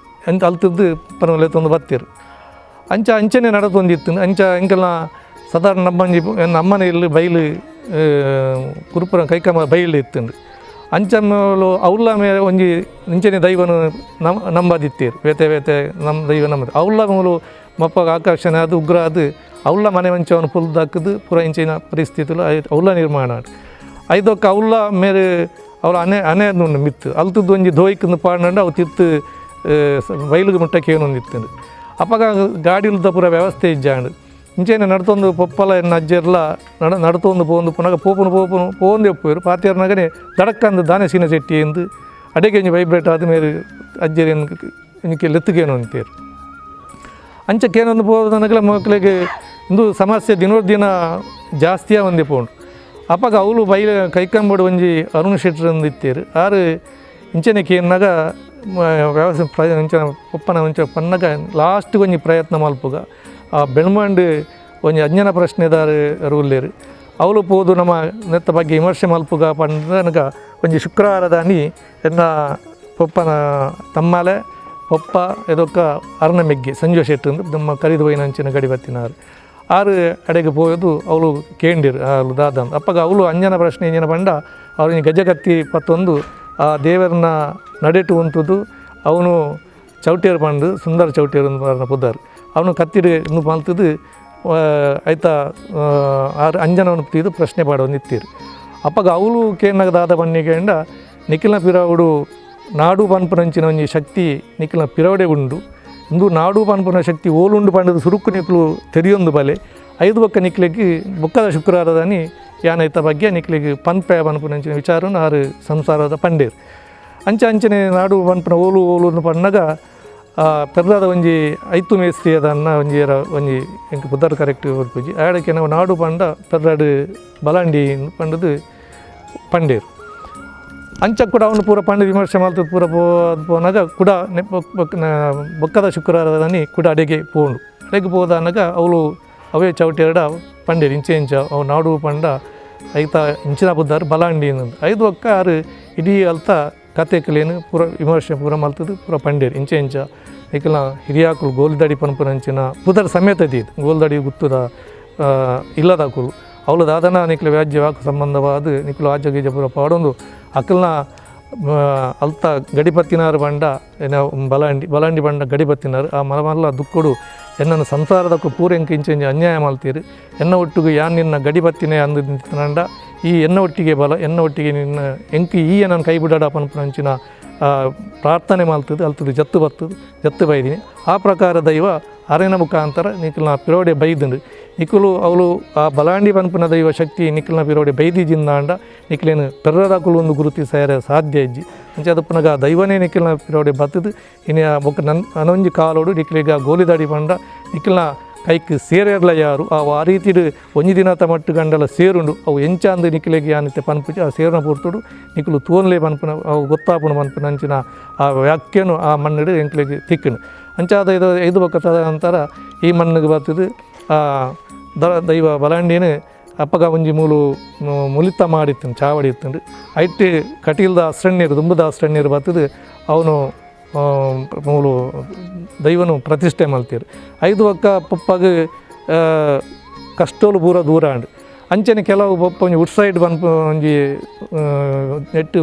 Speaker 3: ಎಂತ ಅಲ್ತದ್ದು ಪನ ಲೆತ್ತೊಂದು ಬತ್ತೆರ್ ಅಂಚ ಅಂಚನೆ ನಡತೊಂದಿತ್ತು ಅಂಚ ಎಂಕಲ್ನ ಸಾಧಾರಣ ನಮ್ಮಂಜಿ ಎನ್ನ ಅಮ್ಮನ ಇಲ್ಲಿ ಬೈಲು ಕುರುಪುರ ಕೈಕಂಬ ಬೈಲು ಇತ್ತುಂಡು ಅಂಚ ಅವ್ಲ ಮೇಲೆ ಒಂಜಿ ಇಂಚನೆ ದೈವನು ನಂಬದಿತ್ತೀರು ಬೇತೆ ಬೇತೆ ನಮ್ಮ ದೈವ ನಂಬದು ಅವ್ಲ ಮೂಲು ಮಪ್ಪಗ ಆಕರ್ಷಣೆ ಅದು ಉಗ್ರ ಅದು ಅವ್ಲ ಮನೆ ಮಂಚವನ್ನು ಪುಲ್ದಾಕದು ಪೂರ ಇಂಚಿನ ಪರಿಸ್ಥಿತಿಲು ಅವ್ಲ ನಿರ್ಮಾಣ ಐದೊಕ್ಕ ಅವ್ಲ ಮೇರೆ ಅವಳ ಅನೆ ಅನೆ ಉಂಡು ಮಿತ್ತು ಅಲ್ತದ್ದು ಒಂಜಿ ದೋಯ್ಕಂದು ಪಾಡ್ನಂಡು ಅವು ತಿತ್ತು ಬೈಲಿಗೆ ಮುಟ್ಟಕ್ಕೆ ಏನೊಂದಿತ್ತು ಅಪ್ಪಗ ಗಾಡಿಲ್ದ ಪೂರ ವ್ಯವಸ್ಥೆ ಇಜ್ಜಾಂಡು ಇಂಚೆನೆ ನಡ್ತೊಂದು ಪೊಪ್ಪಲ ಎನ್ನ ಅಜ್ಜೆರ್ಲ ನಡ್ತೊಂದು ಪೋಂದು ಪುನಗ ಪೋಪುನು ಪೋಪುನು ಪೋಂದೆ ಪೋಯರು ಪಾತಿಯರ್ನಗನೆ ದಡಕ್ಕಂದು ದಾನೆ ಸೀನ ಚೆಟ್ಟಿ ಎಂದು ಅಡೆಗೆ ಒಂಜಿ ವೈಬ್ರೇಟ್ ಆದ ಮೇರೆ ಅಜ್ಜೆರ್ ಇಂಕೆ ಲೆತ್ತುಗೇನು ಅಂತೀರು ಅಂಚಕ್ಕೇನೊಂದು ಪೋದನಗಲ ಮಕ್ಕಳಿಗೆ ಇಂದು ಸಮಸ್ಯೆ ದಿನೋದಿನ ಜಾಸ್ತಿಯ ಒಂದೇ ಪೋಂಡು ಅಪ್ಪಗ ಅವಳು ಬೈಲ ಕೈಕಂಬಡು ಒಂಜಿ ಅರುಣ್ ಶೆಟ್ರ್ ಅಂದು ಇತ್ತೇರು ಆರು ಇಂಚನೆ ಕೇನ್ನಾಗ ವ್ಯವಸಾಯ ಇಂಚಿನ ಪೊಪ್ಪನ ಒಂಚ ಪನ್ನಗ ಲಾಸ್ಟ್ ಒಂಜಿ ಪ್ರಯತ್ನ ಮಲ್ಪುಗ ಆ ಬೆಳ್ಮಂಡು ಒಂಜಿ ಅಜ್ಞಾನ ಪ್ರಶ್ನೆದಾರು ಉಲ್ಲೇರು ಅವಳು ಪೋದು ನಮ್ಮ ನೆತ್ತ ಬಗ್ಗೆ ವಿಮರ್ಶೆ ಮಲ್ಪುಗ ಪಂಡನಗ ಒಂಜಿ ಶುಕ್ರವಾರದಾನಿ ಎನ್ನ ಪೊಪ್ಪನ ತಮ್ಮಾಲೆ ಪೊಪ್ಪ ಎದೊಕ್ಕ ಅರ್ಣ ಮೆಗ್ಗೆ ಸಂಜು ಶೆಟ್ರು ಅಂದು ನಮ್ಮ ಕರಿದು ಪೋಯಿನ ಗಡಿ ಬತ್ತಿನಾರು ಆರು ಅಡೆಗೆ ಪೋಯೋದು ಅವಳು ಕೇಂಡಿರು ಅವಳು ದಾದ ಅಪ್ಪಗ ಅವಳು ಅಂಜನ ಪ್ರಶ್ನೆ ಇಂಜನ ಪಂಡ ಅವ್ರಿಗೆ ಗಜಕತ್ತಿ ಪತ್ತೊಂದು ಆ ದೇವರನ್ನ ನಡೆಟು ಉಂಟುದು ಅವನು ಚೌಟಿಯರು ಪಂಡು ಸುಂದರ ಚೌಟಿಯರು ಅಂದು ಪುದ್ದಾರು ಅವನು ಕತ್ತಿಡು ಇಂದು ಮಲ್ತದು ಆಯ್ತಾ ಆರು ಅಂಜನವನ್ನು ತೀದು ಪ್ರಶ್ನೆ ಪಾಡೊಂದು ನಿತ್ತೀರು ಅಪ್ಪಗ ಅವಳು ಕೇನಾಗ ದಾದ ಬನ್ನಿ ಕೇಂಡ ನಿಖಿಲ ಪಿರವುಡು ನಾಡು ಪನ್ಪುನಂಚಿನ ಒಂಜಿ ಶಕ್ತಿ ನಿಖಿಲ ಪಿರವಡೆ ಉಂಡು ಇಂದು ನಾಡು ಪನ್ಪುನ ಶಕ್ತಿ ಓಲುಂಡು ಪಂಡದು ಸುರುಕು ನಿಕ್ಲು ತೆರಿಯೊಂದು ಬಲೆ ಐದು ಬೊಕ್ಕ ನಿಕ್ಲೆಗ್ ಬೊಕ್ಕದ ಶುಕ್ರವಾರದಾನಿ ಯಾನೈತ ಬಗ್ಗೆ ನಿಕ್ಲೆಗ್ ಪನ್ಪೆ ಪನ್ಪುನಂಚಿನ ವಿಚಾರನು ಆರು ಸಂಸಾರದ ಪಂಡೇರು ಅಂಚ ಅಂಚನೆ ನಾಡು ಪನ್ಪುನ ಓಲು ಓಲು ಪಣ್ಣಗ ಪೆರ್ದಾದ ಒಂಜಿ ಐತು ಮೇಸ್ತ್ರಿ ಅದನ್ನ ಒಂಜಿ ಒಂಜಿ ಎಂಕ್ ಪುದರ್ ಕರೆಕ್ಟ್ ಪೂಜಿ ಆಡಕ್ಕೆ ನಾವು ನಾಡು ಪಂಡ ಪೆರ್ದಾಡು ಬಲಾಂಡಿ ಪಂಡದು ಪಂಡೇರು ಅಂಚ ಕೂಡ ಅವನು ಪೂರ ಪಂಡ ವಿಮರ್ಶೆ ಮಲ್ತದ್ದು ಪೂರ ಪೋನಾಗ ಕೂಡ ಬೊಕ್ಕದ ಶುಕ್ರವಾರದಾನಿ ಕೂಡ ಅಡಿಗೆ ಪೋಂಡು ಅಡಿಗೆ ಪೋದಾನಗ ಅವಳು ಅವೇ ಚೌಟೆರಡ ಪಂಡೇರು ಇಂಚೆ ಇಂಚ ಅವು ನಾಡು ಪಂಡ ಐತ ಇಂಚಿನ ಬುದ್ದಾರು ಬಲಾಂಡಿ ಐದು ಒಕ್ಕ ಆರು ಇಡೀ ಅಲ್ತ ಕತೆಕಲೇನು ಪೂರ ವಿಮರ್ಶೆ ಪೂರ ಮಲ್ತದ್ದು ಪೂರ ಪಂಡೇರು ಇಂಚೆ ಇಂಚ ನಿಕಲ ಹಿರಿಯಾಕುಲು ಗೋಲ್ದಡಿ ಪನ್ಪುನಂಚಿನ ಪುದರ್ ಸಮೇತ ದೀದು ಗೋಲ್ದಡಿ ಗುತ್ತದ ಇಲ್ಲದಾಕುಲು ಅವಳು ದಾದನ ನಿಕ್ಲ ವ್ಯಾಜ್ಯ ವಾಕ್ ಸಂಬಂಧವಾದ ನಿಕ್ಲು ಆಜ ಗೀಜ ಪೂರ ಪಾಡೊಂದು ಅಕಲ್ನ ಅಲ್ತ ಗಡಿಪತ್ತಿನಾರು ಬಂಡ ಏನ ಬಲಾಂಡಿ ಬಲಾಂಡಿ ಬಂಡ ಗಡಿಪತ್ತಿನಾರು ಆ ಮಲಮಲ್ಲ ದುಕ್ಕುಡು ಎನ್ನನ್ನು ಸಂಸಾರದಕ್ಕೂ ಪೂರ ಎಂಕ್ ಇಂಚ ಇಂಚ ಅನ್ಯಾಯ ಮಲ್ತೀರು ಎನ್ನ ಒಟ್ಟಿಗೆ ಯಾನ್ ನಿನ್ನ ಗಡಿಪತ್ತಿನೇ ಅಂದು ನಿಂತನಂಡ ಈ ಎನ್ನ ಒಟ್ಟಿಗೆ ಬಲ ಎನ್ನ ಒಟ್ಟಿಗೆ ನಿನ್ನ ಎಂಕ್ ಈ ನನ್ನ ಕೈ ಬಿಡಾಡ ಪನ್ಪುನಂಚಿನ ಪ್ರಾರ್ಥನೆ ಮಲ್ತದ್ದು ಅಲ್ತದ್ದು ಜತ್ತು ಬತ್ತದು ಜತ್ತು ಬೈದಿನಿ ಆ ಪ್ರಕಾರ ದೈವ ಅರೆನ ಮುಖಾಂತರ ನಿಖಲ್ನ ಪಿರೋಡೆ ಬೈದುಂಡು ನಿಖಲು ಅವಳು ಆ ಬಲಾಂಡಿ ಪನ್ಪುನ ದೈವ ಶಕ್ತಿ ನಿಖಲ್ನ ಪಿರೋಡೆ ಬೈದಿ ಜಿಂದಾಂಡ ನಿಖಲೇನು ಪೆರ್ರದಾಕುಲು ಒಂದು ಗುರುತಿ ಸೇರ ಸಾಧ್ಯ ಇಜ್ಜಿ ಅಂಚೆ ಅದಪ್ಪನಗ ದೈವನೇ ನಿಖಲ್ನ ಪಿರೋಡೆ ಬತ್ತದು ಇನ್ನು ಬೊಕ್ಕ ನನ್ ಅನೊಂಜಿ ಕಾಲೋಡು ನಿಖಲಿಗ ಗೋಲಿದಾಡಿ ಪಂಡ ನಿಖಲ್ನ ಕೈಕ್ ಸೇರೇರ್ಲ ಯಾರು ಆ ರೀತಿಡು ಒಂಜಿ ದಿನ ಮಟ್ಟು ಗಂಡಲ ಸೇರುಂಡು ಅವು ಎಂಚಾಂದು ನಿಖಲೆಗೆ ಯಾನಿತ್ತೆ ಪನ್ಪುಜಿ ಆ ಸೇರುನ ಪೂರ್ತುಡು ನಿಖಲು ತೋನ್ಲೆ ಪನ್ಪುನ ಅವು ಗೊತ್ತಾಪುನ ಪನ್ಪುನ ಅಂಚಿನ ಆ ವ್ಯಾಖ್ಯನು ಆ ಮಣ್ಣಿಡು ಎಂಕ್ಲೆಗ್ ತಿಕ್ಕುನು ಅಂಚಾದ ಇದು ಐದು ಬೊಕ್ಕ ನಂತರ ಈ ಮಣ್ಣಿಗೆ ಬರ್ತದೆ ಆ ದೈವ ಬಲಾಂಡಿನ ಅಪ್ಪಗ ಒಂಜಿ ಮೂಲು ಮುಲಿತ ಮಾಡಿತ್ತು ಚಾವಡಿ ಇತ್ತುಂಡು ಐಟ್ ಕಟೀಲ್ದ ಅಸ್ರಣ್ಣೀರು ದುಂಬುದ ಅಸ್ರಣ್ಣೀರು ಬರ್ತದೆ ಅವನು ಮೂಲು ದೈವನು ಪ್ರತಿಷ್ಠೆ ಮಲ್ತೀರು ಐದು ಒಕ್ಕ ಪಪ್ಪಗ ಕಷ್ಟೋಲು ಪೂರ ದೂರ ಅಂಡು ಅಂಚನೆ ಕೆಲವು ಪಪ್ಪ ಒಂಜಿ ವುಡ್ ಸೈಡ್ ಪನ್ಪು ಒಂಜಿ ನೆಟ್ಟು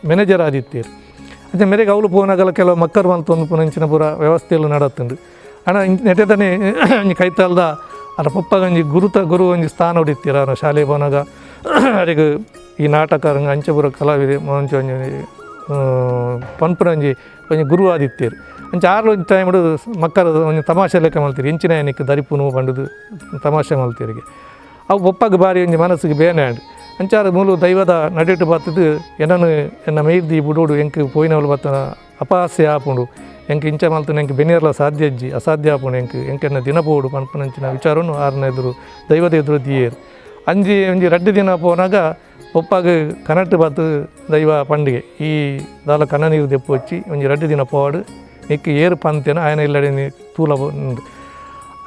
Speaker 3: Manager ಆದಿತ್ತೀರು. ಅಂಚೆ ಮೇರೆಗೆ ಅವಳು ಪೋನಾಗಲ ಕೆಲವು ಮಕ್ಕಳು ಮಲ್ತೊಂದು ಪುನಂಚಿನ ಪೂರ ವ್ಯವಸ್ಥೆಯಲ್ಲಿ ನಡತ್ತುಂಡು. ಅಣ್ಣ ನೆಟೆದನೆ ಒಂಜಿ ಕೈತಲ್ದ ಅರ ಪೊಪ್ಪಗ ಒಂಜಿ ಗುರುತ ಗುರು ಒಂಜಿ ಸ್ಥಾನ ಹೊಡಿತ್ತೀರ ಅರ ಶಾಲೆ ಪೋನಾಗ ಅರೆಗ್ ಈ ನಾಟಕ ರಂಗ ಅಂಚೆ ಪೂರ ಕಲಾವಿದೆ ಒಂಜಿ ಒಂಜಿ ಪನ್ಪುನ ಒಂಜಿ ಒಂಜಿ ಗುರು ಆದಿತ್ತೀರು. ಅಂಚೆ ಆರ್ಲ ಒಂಜಿ ಟೈಮ್ ಮಕ್ಕಳ ಒಂಜಿ ತಮಾಷೆ ಲೆಕ್ಕ ಮಲ್ತೀರಿ, ಇಂಚಿನ ನಿಕ್ ದರಿಪುನು ಪಂಡುದು ತಮಾಷೆ ಮಲ್ತೀರಿಗೆ. ಅವು ಪೊಪ್ಪಗ ಬಾರಿ ಒಂಜಿ ಮನಸ್ಸಿಗೆ ಬೇನೆ ಆಂಡ್. ಅಂಚಾರ ಮೂಲು ದೈವದ ನಡಿಟು ಬತ್ತದು ಎನ್ನನು ಎನ್ನ ಮೇಯ್ದಿ ಬುಡೋಡು ಎಂಕ್ ಪೋಯಿನವಳು ಬತ್ತನ ಅಪಹಾಸ್ಯ ಆಪುಂಡು, ಎಂಕ್ ಇಂಚ ಮಲ್ತನ ಎಂಕ್ ಬೆನಿಯರ್ಲ ಸಾಧ್ಯ ಅಜ್ಜಿ ಅಸಾಧ್ಯ ಆಪುಂಡು, ಎಂಕ್ ಎಂಕೆನ್ನ ದಿನ ಪೋಡು ಪನ್ಪುನಂಚಿನ ವಿಚಾರನು ಆರ್ನ ಎದುರು ದೈವದ ಎದುರು ದಿಯೇರು. ಅಂಜಿ ಒಂಜಿ ರಡ್ಡು ದಿನ ಪೋನಾಗ ಪೊಪ್ಪಾಗ ಕನಟ್ಟು ಬತ್ತು ದೈವ ಪಂಡಿಗೆ ಈ ದಾಲ ಕಣ್ಣ ನೀರು ದೆಪ್ಪು ವಚ್ಚಿ ಒಂಜಿ ರಡ್ಡು ದಿನ ಪೋವಾಡು ನಿಕ್ಕು ಏರು ಪಂತೇನ ಆಯನ ಇಲ್ಲಡೆ ನೀ ತೂಲ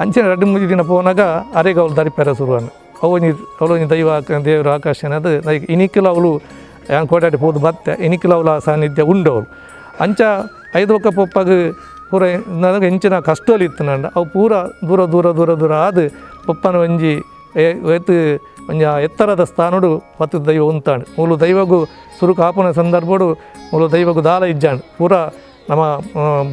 Speaker 3: ಅಂಚಿನ ರಡ್ಡು ಮೂಜಿ ದಿನ ಪೋನಾಗ ಅರೆಗೆ ಅವಳು ದರಿಪೆರ ಶುರುವನು. ಅವು ಒಂಜಿ ಅವಳು ಒಂಜಿ ದೈವ ದೇವರು ಆಕಾಶನದು ಇನಿಕ್ಕಿಲ ಅವಳು ಯಾನ್ ಕೋಟಾಟಿ ಪೋದು ಬತ್ತೆ ಇನಿಕ್ಕಿಲ ಅವಳ ಸಾನ್ನಿಧ್ಯ ಉಂಡು ಅವಳು. ಅಂಚ ಐದು ಒಕ್ಕ ಪೊಪ್ಪಾಗ ಪೂರ ನನಗೆ ಎಂಚಿನ ಕಷ್ಟಲ್ಲಿ ಇತ್ತು ನಂಡ ಅವು ಪೂರ ದೂರ ದೂರ ದೂರ ದೂರ ಆದು ಪೊಪ್ಪನ ಒಂಜಿ ಏತು ಒಂಜಿ ಎತ್ತರದ ಸ್ಥಾನಡು ಪತ್ತು ದೈವ ಉಂತಾಂಡು. ಮೂಲು ದೈವಗು ಸುರುಕು ಆಪುನ ಸಂದರ್ಭಡು ಮೂಲು ದೈವಗು ದಾಲ ಇಜ್ಜಾಂಡು ಪೂರ ನಮ್ಮ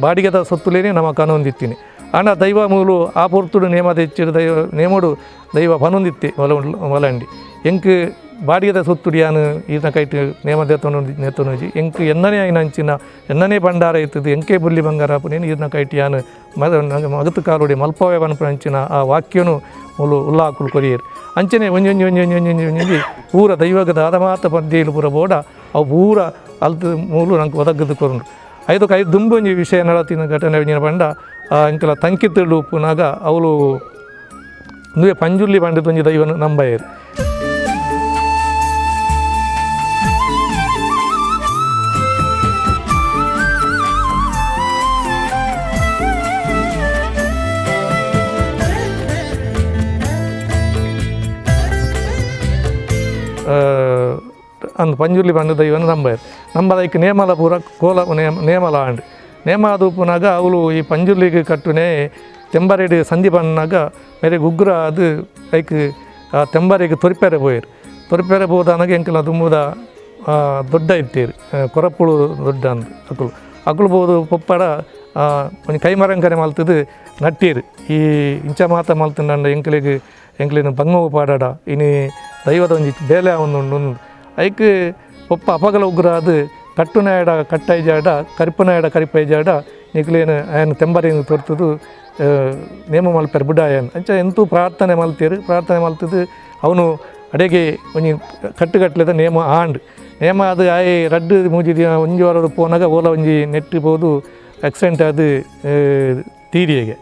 Speaker 3: ಬಾಡಿಗೆದ ಸೊತ್ತುಲೇನೆ ನಮ್ಮ ಕನೊಂದಿತ್ತೀನಿ. ಆಂಡ ದೈವ ಮೂಲು ಆ ಪೊರ್ತುಡು ನೇಮದ ಹೆಚ್ಚಿಡು ದೈವ ನೇಮಡು ದೈವ ಪನೊಂದಿತ್ತಿ ಒಲ ಒಲಂಡಿ ಎಂಕ್ ಬಾಡಿಗೆದ ಸೊತ್ತುಡು ಯಾನು ಈನ ಕೈಟ್ ನೇಮ ದೇತೊನು ನೇತೊನುಜಿ ಎಂಕ್ ಎನ್ನನೇ ಆಯಿನ ಅಂಚಿನ ಎನ್ನನೇ ಭಂಡಾರ ಇತ್ತದು ಎಂಕೆ ಬುಲ್ಲಿ ಬಂಗಾರ ಆಪುನೇನು ಈರ್ನ ಕೈಟ್ ಯಾನು ಮಗತು ಕಾಲುಡಿ ಮಲ್ಪವೇ ಪನ್ಪುನ ಅಂಚಿನ ಆ ವಾಕ್ಯನು ಮೂಲು ಉಲ್ಲಾಕುಲು ಕೊರಿಯರು. ಅಂಚನೆ ಒಂಜಿ ಒಂಜಿ ಒಂಜಿ ಒಂಜಿ ಒಂಜಿ ಒಂಜಿ ಪೂರ ದೈವಗದ ಆದ ಮಾತ ಪದ್ಯಲು ಪೂರ ಬೋಡ ಅವು ಪೂರ ಅಲ್ತು ಮೂಲು ನಂಗೆ ಒದಗದು ಕೊರುಂಡು. ಐದಕ್ಕೆ ಐದು ದುಂಬು ಒಂಜಿ ವಿಷಯ ನಡತಿನ ಘಟನೆ ಒಂಜಿನ ಪಂಡ ಎಂಕಲ ತಂಕಿತ್ತಳು ಉಪ್ಪುನಾಗ ಅವಳು ನುವೆ ಪಂಜುರ್ಲಿ ಪಂಡಿತ ಒಂಜಿ ದೈವನು ನಂಬಯರು. ಅಂದ್ ಪಂಜುರ್ಲಿ ಪಂಡ ದೈವನ ನಂಬಯರು. ನಂಬದೈಕ್ ನೇಮಲ ಪೂರ ಕೋಲ ನೇಮಲ ಆಂಡ್ ನೇಮ ಅದು ಉಪ್ಪುನಾಗ ಅವಳು ಈ ಪಂಜುರ್ಲಿಗೆ ಕಟ್ಟುನೆ ತೆಂಬರೆಡ್ ಸಂಧಿ ಪನ್ನಾಗ ಮೇರೆ ಉಗ್ರ ಅದು ಐಕ್ ಆ ತೆಂಬರೆಗೆ ತೊರಿಪೆರೆ ಪೋಯರು. ತೊರಿಪೆರೆ ಪೋದಾನಾಗ ಎಂಕಲ ದುಂಬುದ ದೊಡ್ಡ ಇತ್ತೀರು ಕೊರಪುಳು ದೊಡ್ಡ ಅಂದ್ ಅಕುಲು ಅಕುಲು ಪೋದು ಪೊಪ್ಪಡ ಒಂಜಿ ಕೈಮರಂಕನೆ ಮಲ್ತದು ನಟ್ಟೀರು. ಈ ಇಂಚ ಮಾತ ಮಲ್ತಂಡ ಎಂಕಲಿಗೆ ಎಂಕ್ಲಿನ ಬಂಗವು ಪಾಡಾಡ ಇನಿ ದೈವದ ಒಂಜಿ ಬೇಲೆ ಉಂಡು. ಐಕ್ ಪೊಪ್ಪ ಅಪಗಲ ಉಗ್ರ ಅದು ಕಟ್ಟುನಾಯಡ ಕಟ್ಟೈಜಾಡ ಕರಿಪುನಾಯಡ ಕರಿಪೈಜಾಡ ನಿಕ್ಲೇನು ಆಯನ ತೆಂಬರಿನ ತೊರ್ತದು ನೇಮ ಮಲ್ಪೆರ್ ಬುಡಾಯನ್ ಅಂಚ ಎಂತೂ ಪ್ರಾರ್ಥನೆ ಮಲ್ತೀರು. ಪ್ರಾರ್ಥನೆ ಮಲ್ತದು ಅವನು ಅಡೆಗೆ ಒಂಜಿ ಕಟ್ಟುಕಟ್ಲೆದ ನೇಮ ಆಂಡ್ ನೇಮ ಅದು ಆಯ್ ರಡ್ಡು ಮೂಜಿ ದಿನ ಒಂಜಿ ವಾರದ ಪೋನಾಗ ಓಲ ಒಂಜಿ ನೆಟ್ಟು ಪೋದು ಆಕ್ಸಿಡೆಂಟ್ ಅದು ತೀರಿಯಗೆ.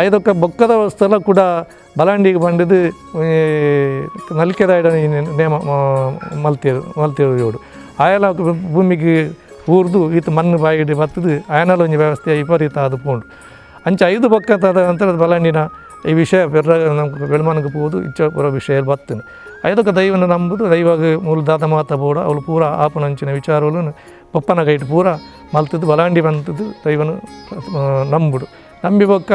Speaker 3: ಐದೊಕ್ಕ ಬೊಕ್ಕದ ವಸ್ತುಲ ಕೂಡ ಬಲಾಂಡಿಗೆ ಬಂಡದು ನಲ್ಕೆದಾಯ್ಡ ನೇಮ ಮಲ್ತೀರು ಮಲ್ತೀರು ಇವರು ಆಯಲ ಭೂಮಿಗೆ ಊರ್ದು ಈತ ಮಣ್ಣು ಬಾಯಿಡಿ ಬತ್ತದು ಆಯನಲ ಒಂಜಿ ವ್ಯವಸ್ಥೆ ವಿಪರೀತ ಅದು ಪೋಂಡು. ಅಂಚ ಐದು ಬೊಕ್ಕ ನಂತರ ಬಲಾಂಡಿನ ಈ ವಿಷಯ ಬೆರ್ರ ನಮ್ಗೆ ಬೆಳ್ಮನ್ಗೆ ಪೋದು ಇಚ್ಚ ಪೂರ ವಿಷಯ ಬತ್ತನು. ಐದೊಕ್ಕ ದೈವನ ನಂಬುದು ದೈವಾಗ ಮೂಲ ದಾದ ಮಾತ ಬೋಡ ಅವಳು ಪೂರ ಆಪನಂಚಿನ ವಿಚಾರಗಳು ಪಪ್ಪನ ಕೈಟ್ ಪೂರ ಮಲ್ತದ್ದು ಬಲಾಂಡಿ ಬಂತದ್ದು ದೈವನ ನಂಬುಡು. ನಂಬಿ ಬೊಕ್ಕ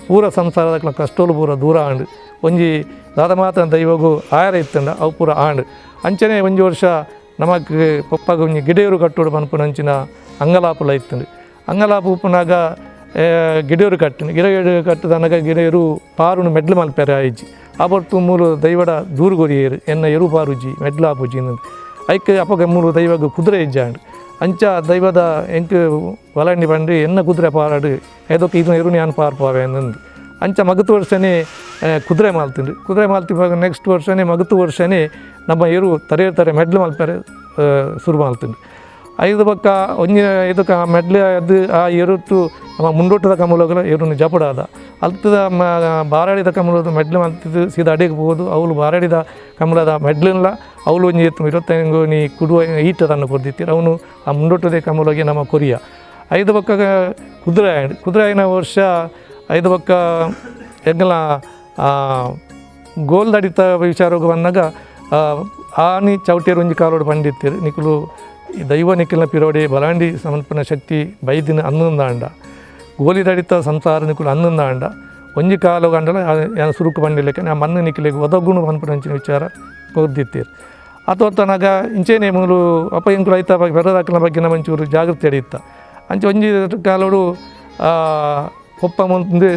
Speaker 3: ಪೂರ ಸಂಸಾರದ ಕಷ್ಟೋಲು ಪೂರ ದೂರ ಆಂಡು ಒಂಜಿ ದಾದ ಮಾತ ದೈವಗು ಆಯರ ಇತ್ತಂಡ ಅವು ಪೂರ ಆಂಡು. ಅಂಚನೆ ಒಂಜಿ ವರ್ಷ ನಮಕ್ ಪಪ್ಪಗ ಒಂಜಿ ಗಿಡೆಯರು ಕಟ್ಟೋಡು ಪನ್ಪುನಂಚಿನ ಅಂಗಲಾಪುಲ ಇತ್ತಂಡು. ಅಂಗಲಾಪು ಉಪ್ಪುನಾಗ ಗಿಡೆಯರು ಕಟ್ಟಿನ ಗಿಡಯರು ಕಟ್ಟದನಗ ಗಿಡೆಯರು ಪಾರುನು ಮೆಡ್ಲು ಮಲ್ಪೆರೆ ಆಯ್ಜಿ ಆ ಪೊರ್ತು ಮೂಲು ದೈವಡ ದೂರು ಕೊರಿಯರು ಎನ್ನ ಎರು ಪಾರುಜಿ ಮೆಡ್ಲು ಆಪುಜಿ ಐಕ್ ಅಪಗ ಮೂಲು ದೈವಗ ಕುದುರೆ ಇಜ್ಜಾಂಡು. ಅಂಚ ದೈವದ ಎಂಕ್ ವಲಂಡಿ ಪಂಡಿ ಎನ್ನ ಕುದುರೆ ಪಾರಾಡು ಏದೊಕ್ಕ ಇದು ಎರು ಯಾನ್ ಪಾರ್ಪಾವೆ ಅಂದು ಅಂಚ ಮಗತು ವರ್ಷನೇ ಕುದುರೆ ಮಾಲ್ತಿಂಡು. ಕುದುರೆ ಮಾಲ್ತಿ ನೆಕ್ಸ್ಟ್ ವರ್ಷನೇ ಮಗತು ವರ್ಷನೇ ನಮ್ಮ ಎರು ತರೆ ತರೆ ಮೆಡ್ಲು ಮಲ್ಪೆರೆ ಶುರು ಮಾಲ್ತಿಂಡು. ಐದು ಪಕ್ಕ ಒಂಜಿ ಐದಕ್ಕ ಮೆಡ್ಲು ಅದು ಆ ಎರುಟ್ಟು ನಮ್ಮ ಮುಂಡೋಟದ ಕಮಲಗಳ ಎರುನು ಜಪಡಾದ ಅಲ್ತದ ಬಾರಾಡಿದ ಕಮಲದ ಮೆಡ್ಲು ಮಲ್ತಿದ್ದು ಸೀದಾ ಅಡಿಗೆ ಹೋದು ಅವಳು ಬಾರಾಡಿದ ಕಮಲದ ಮೆಡ್ಲನ್ಲ ಅವಳು ಒಂಜಿ ಇರುವತ್ತಂಗು ನೀ ಕುಡುವ ಈಟದನ್ನು ಕೊರ್ದಿತ್ತೀರ ಅವನು ಆ ಮುಂಡೋಟದ ಕಮಲಗೆ ನಮ್ಮ ಕೊರಿಯ. ಐದು ಪಕ್ಕ ಕುದುರೆ ಕುದುರೆ ಆಯ್ನ ವರ್ಷ ಐದು ಪಕ್ಕ ಎಂಗಲ ಗೋಲ್ದಡಿತ ವಿಚಾರಕ್ಕೆ ಬಂದಾಗ ಆನಿ ಚೌಟೇರು ಒಂಜಿ ಕಾಲೋಡು ಪಂಡಿತ್ತೀರು ನಿಕುಲು ಈ ದೈವ ನಿಖಿಲ್ನ ಪಿರೋಡಿ ಬಲಾಂಡಿ ಸಮರ್ಪಣ ಶಕ್ತಿ ಬೈದಿನ ಅನ್ನೊಂದಾಂಡ ಗೋಲಿದಡಿತ ಸಂಸಾರ ನಿಕುಲು ಅನ್ನೊಂದಾಂಡ ಒಂಜಿ ಕಾಲು ಗಂಡಲ ಯಾನ್ ಸುರುಕು ಪಂಡಿಲೆಕ್ಕ ನಾ ಮಣ್ಣು ನಿಖಿಲಿಗೆ ಒದಗುಣು ಪನ್ಪುನಂಚಿನ ವಿಚಾರ ಕೊರ್ದಿತ್ತೀರು. ಅಥವಾ ಇಂಚೇನೆ ಮೂಲು ಅಪ್ಪ ಎಂಕುಲು ಐತ ಬೆರದಾಕನ ಬಗ್ಗೆ ನಮ್ಮ ಒಂಚೂರು ಜಾಗೃತಿ ಅಡಿತ್ತ ಅಂಚೆ ಒಂಜಿ ಕಾಲೋಡು ಪೊಪ್ಪ ಮುಂದೆ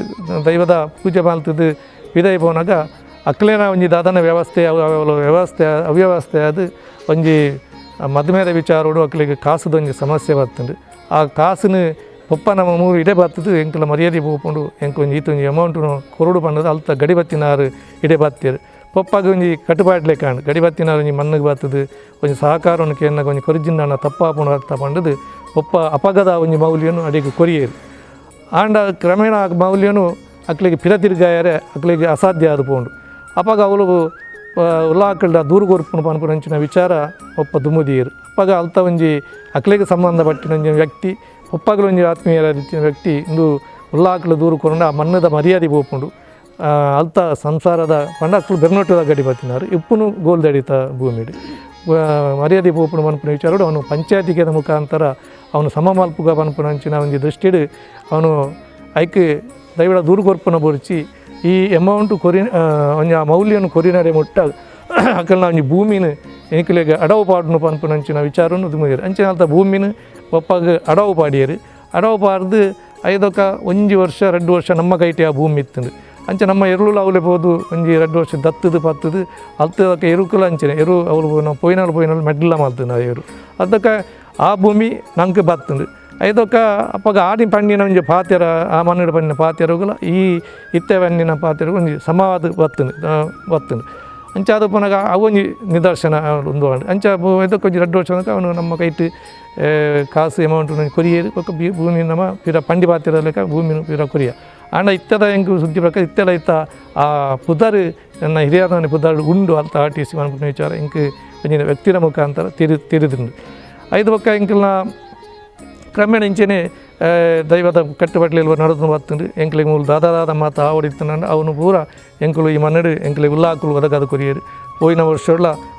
Speaker 3: ದೈವದ ಪೂಜೆ ಮಲ್ತದ್ದು ವಿದಾಯ ಪೋನಾಗ ಅಕ್ಲೇನ ಒಂಜಿ ದಾದನ ವ್ಯವಸ್ಥೆ ವ್ಯವಸ್ಥೆ ಅವ್ಯವಸ್ಥೆ ಅದು ಒಂಜಿ ಮದುಮೆದ ವಿಚಾರೋಡು ಅಕ್ಲಿಗೆ ಕಾಸುದ ಒಂಜಿ ಸಮಸ್ಯೆ ಬರ್ತುಂಡು. ಆ ಕಾಸುನು ಪೊಪ್ಪ ನಮ್ಮ ಮೂರು ಇಡೆ ಬರ್ತದೆ ಎಂಕಲ ಮರ್ಯಾದೆ ಪೋಪುಂಡು ಎಂಕ ಒಂಜಿ ಈತ ಒಂಜಿ ಅಮೌಂಟುನು ಕೊರಡು ಪಂಡದು ಅಲ್ತ ಗಡಿ ಬತ್ತಿನಾರು ಇಡೆ ಬತ್ತೀರು. ಪೊಪ್ಪಾಗ ಒಂಜಿ ಕಟ್ಟುಪಾಟ್ಲೆ ಕಾಣು ಗಡಿ ಬತ್ತಿನಾರು ಒಂಜಿ ಮಣ್ಣಿಗೆ ಬರ್ತದೆ ಒಂಜಿ ಸಹಕಾರವನ್ನು ಕೇನ್ನಾಗ ಒಂಜಿ ಕೊರಿಜಿನ ತಪ್ಪಾಪುಂಡು ಅರ್ಥ ಪಂಡದು ಪೊಪ್ಪ ಅಪಗದ ಒಂಜಿ ಮೌಲ್ಯನು ಅಡಿಗೆ ಕೊರಿಯೇರು. ಆಂಡ ಕ್ರಮೇಣ ಆ ಮೌಲ್ಯನು ಅಕ್ಲಿಗೆ ಪಿರ ತಿರ್ಗಾಯರೆ ಅಕ್ಲಿಗೆ ಅಸಾಧ್ಯ ಆದ ಪೋಂಡು. ಅಪಗ ಅವಳು ಉಲ್ಲಾಕಲ್ಡ ದೂರು ಕೊರ್ಪುನು ಪನ್ಪುನಂಚಿನ ವಿಚಾರ ಒಪ್ಪ ದುಮುದಿಯರು. ಅಪ್ಪಗ ಅಲ್ತ ಒಂಜಿ ಅಕ್ಲಿಗೆ ಸಂಬಂಧಪಟ್ಟಿನ ಒಂಜಿ ವ್ಯಕ್ತಿ ಒಪ್ಪಗಲ ಒಂಜಿ ಆತ್ಮೀಯ ರೀತಿಯ ವ್ಯಕ್ತಿ ಇಂದು ಉಲ್ಲಾಕಲು ದೂರು ಕೊರಂಡ ಆ ಮಣ್ಣದ ಮರ್ಯಾದೆ ಪೋಪುಂಡು. ಅಲ್ತ ಸಂಸಾರದ ಪಂಡ ಅಕ್ಲು ಬೆರ್ನೊಟ್ಟದ ಗಡಿ ಬತ್ತಿನಾರು ಇಪ್ಪುನು ಗೋಲ್ದಡಿತ ಭೂಮಿಡು ಮರ್ಯಾದೆ ಪೋಪುಂಡು ಪನ್ಪುನ ವಿಚಾರಡು ಅವನು ಪಂಚಾಯತಿಗೆ ಮುಖಾಂತರ ಅವನು ಸಮಮಲ್ಪುಗ ಪನ್ಪುನಂಚಿನ ಒಂಜಿ ದೃಷ್ಟಿಡು ಅವನು ಐಕ್ ದೈವಡ ದೂರು ಕೊರ್ಪುನ ಬೊರ್ಚಿ ಈ ಅಮೌಂಟ್ ಕೊರಿ ಒಂಜಿ ಆ ಮೌಲ್ಯನು ಕೊರಿನಡೆ ಮುಟ್ಟ ಅಕಲ್ನ ಒಂಜಿ ಭೂಮಿನ ಎಂಕುಲೆಗ್ ಅಡವು ಪಾಡುನು ಪನ್ಪುನಂಚಿನ ವಿಚಾರನು ದುಮುದಿರು. ಅಂಚಿನ ಅಲ್ತ ಭೂಮಿನ ಒಪ್ಪಗ ಅಡವು ಪಾಡಿಯರು. ಅಡವು ಪಾಡ್ದು ಐದೊಕ ಒಂಜಿ ವರ್ಷ 2 ವರ್ಷ ನಮ್ಮ ಕೈಟೆ ಆ ಭೂಮಿ ಇತ್ತುಂಡು. ಅಂಚೆ ನಮ್ಮ ಎರುಳು ಅವಲೆ ಪೋದು ಒಂಜಿ 2 ವರ್ಷ ದತ್ತದು ಪತ್ತದು ಅಲ್ತದಕ್ಕೆ ಎರುಕುಲ ಅಂಚನೆ ಎರು ಅವಳು ನಾವು ಪೋಯಿನಾಳು ಪೋಯಿನಾಳು ಮೆಡ್ಲ ಮಲ್ತುಂಡು ಆ ಎರು ಅದಕ್ಕೆ ಆ ಭೂಮಿ ನಂಗೆ ಬತ್ತುಂಡು. ಐದೊಕ ಅಪ್ಪಗ ಆಡಿ ಪಣ್ಣಿನ ಒಂಜಿ ಪಾತೆರ ಆ ಮಣ್ಣಿಡ ಪಣ್ಣಿನ ಪಾತೆರುಗುಲ ಈ ಇತ್ತೆ ಪಣ್ಣಿನ ಪಾತೆರಗು ಒಂಜಿ ಸಮವಾದ ಬತ್ತುಂಡು ಬತ್ತುಂಡು. ಅಂಚ ಅದು ಪುನಗ ಅವು ಒಂಜಿ ನಿದರ್ಶನ ಒಂದು ಅಂಚ ಇದಕ್ಕೆ ಒಂಜಿ 2 ವರ್ಷ ಅವನು ನಮ್ಮ ಕೈಟ್ ಕಾಸು ಅಮೌಂಟ್ ಕೊರಿಯೇರು ಬೊಕ್ಕ ಭೂಮಿ ನಮ್ಮ ಪಿರ ಪಂಡಿ ಪಾತೆರ ಲೆಕ್ಕ ಭೂಮಿನ ಪಿರ ಕೊರಿಯ. ಆಂಡ ಇತ್ತದ ಎಂಕ್ ಸುದ್ದಿ ಪ್ರಕಾರ ಇತ್ತೆಲ ಇತ್ತ ಆ ಪುದರ್ ನನ್ನ ಹಿರಿಯರ ಪುದರ್ ಉಂಡು ಅಲ್ತ R T C ಮನ್ಪುನ ವಿಚಾರ ಎಂಕ್ ಒಂಜಿನ ವ್ಯಕ್ತಿನ ಮುಖಾಂತರ ತಿರಿದುಂಡು. ಐದು ಬೊಕ್ಕ ಎಂಕಲ್ನ ಕ್ರಮೇಣ ಇಂಚೆನೆ ದೈವದ ಕಟ್ಟುಪಟ್ಲೆ ನಡೆದು ಬತ್ತುಂಡು. ಎಂಕ್ಲಿಗೆ ಮೂಲು ದಾದ ದಾದ ಮಾತ ಆವಡಿತ್ತುಂಡು ಅವನು ಪೂರ ಎಂಕುಲು ಈ ಮನ್ನಡು ಎಂಕ್ಲಿಗೆ ಉಲ್ಲಾಕುಲು ಒದಗದ ಕೊರಿಯರು. ಪೋಯಿನ ವರ್ಷ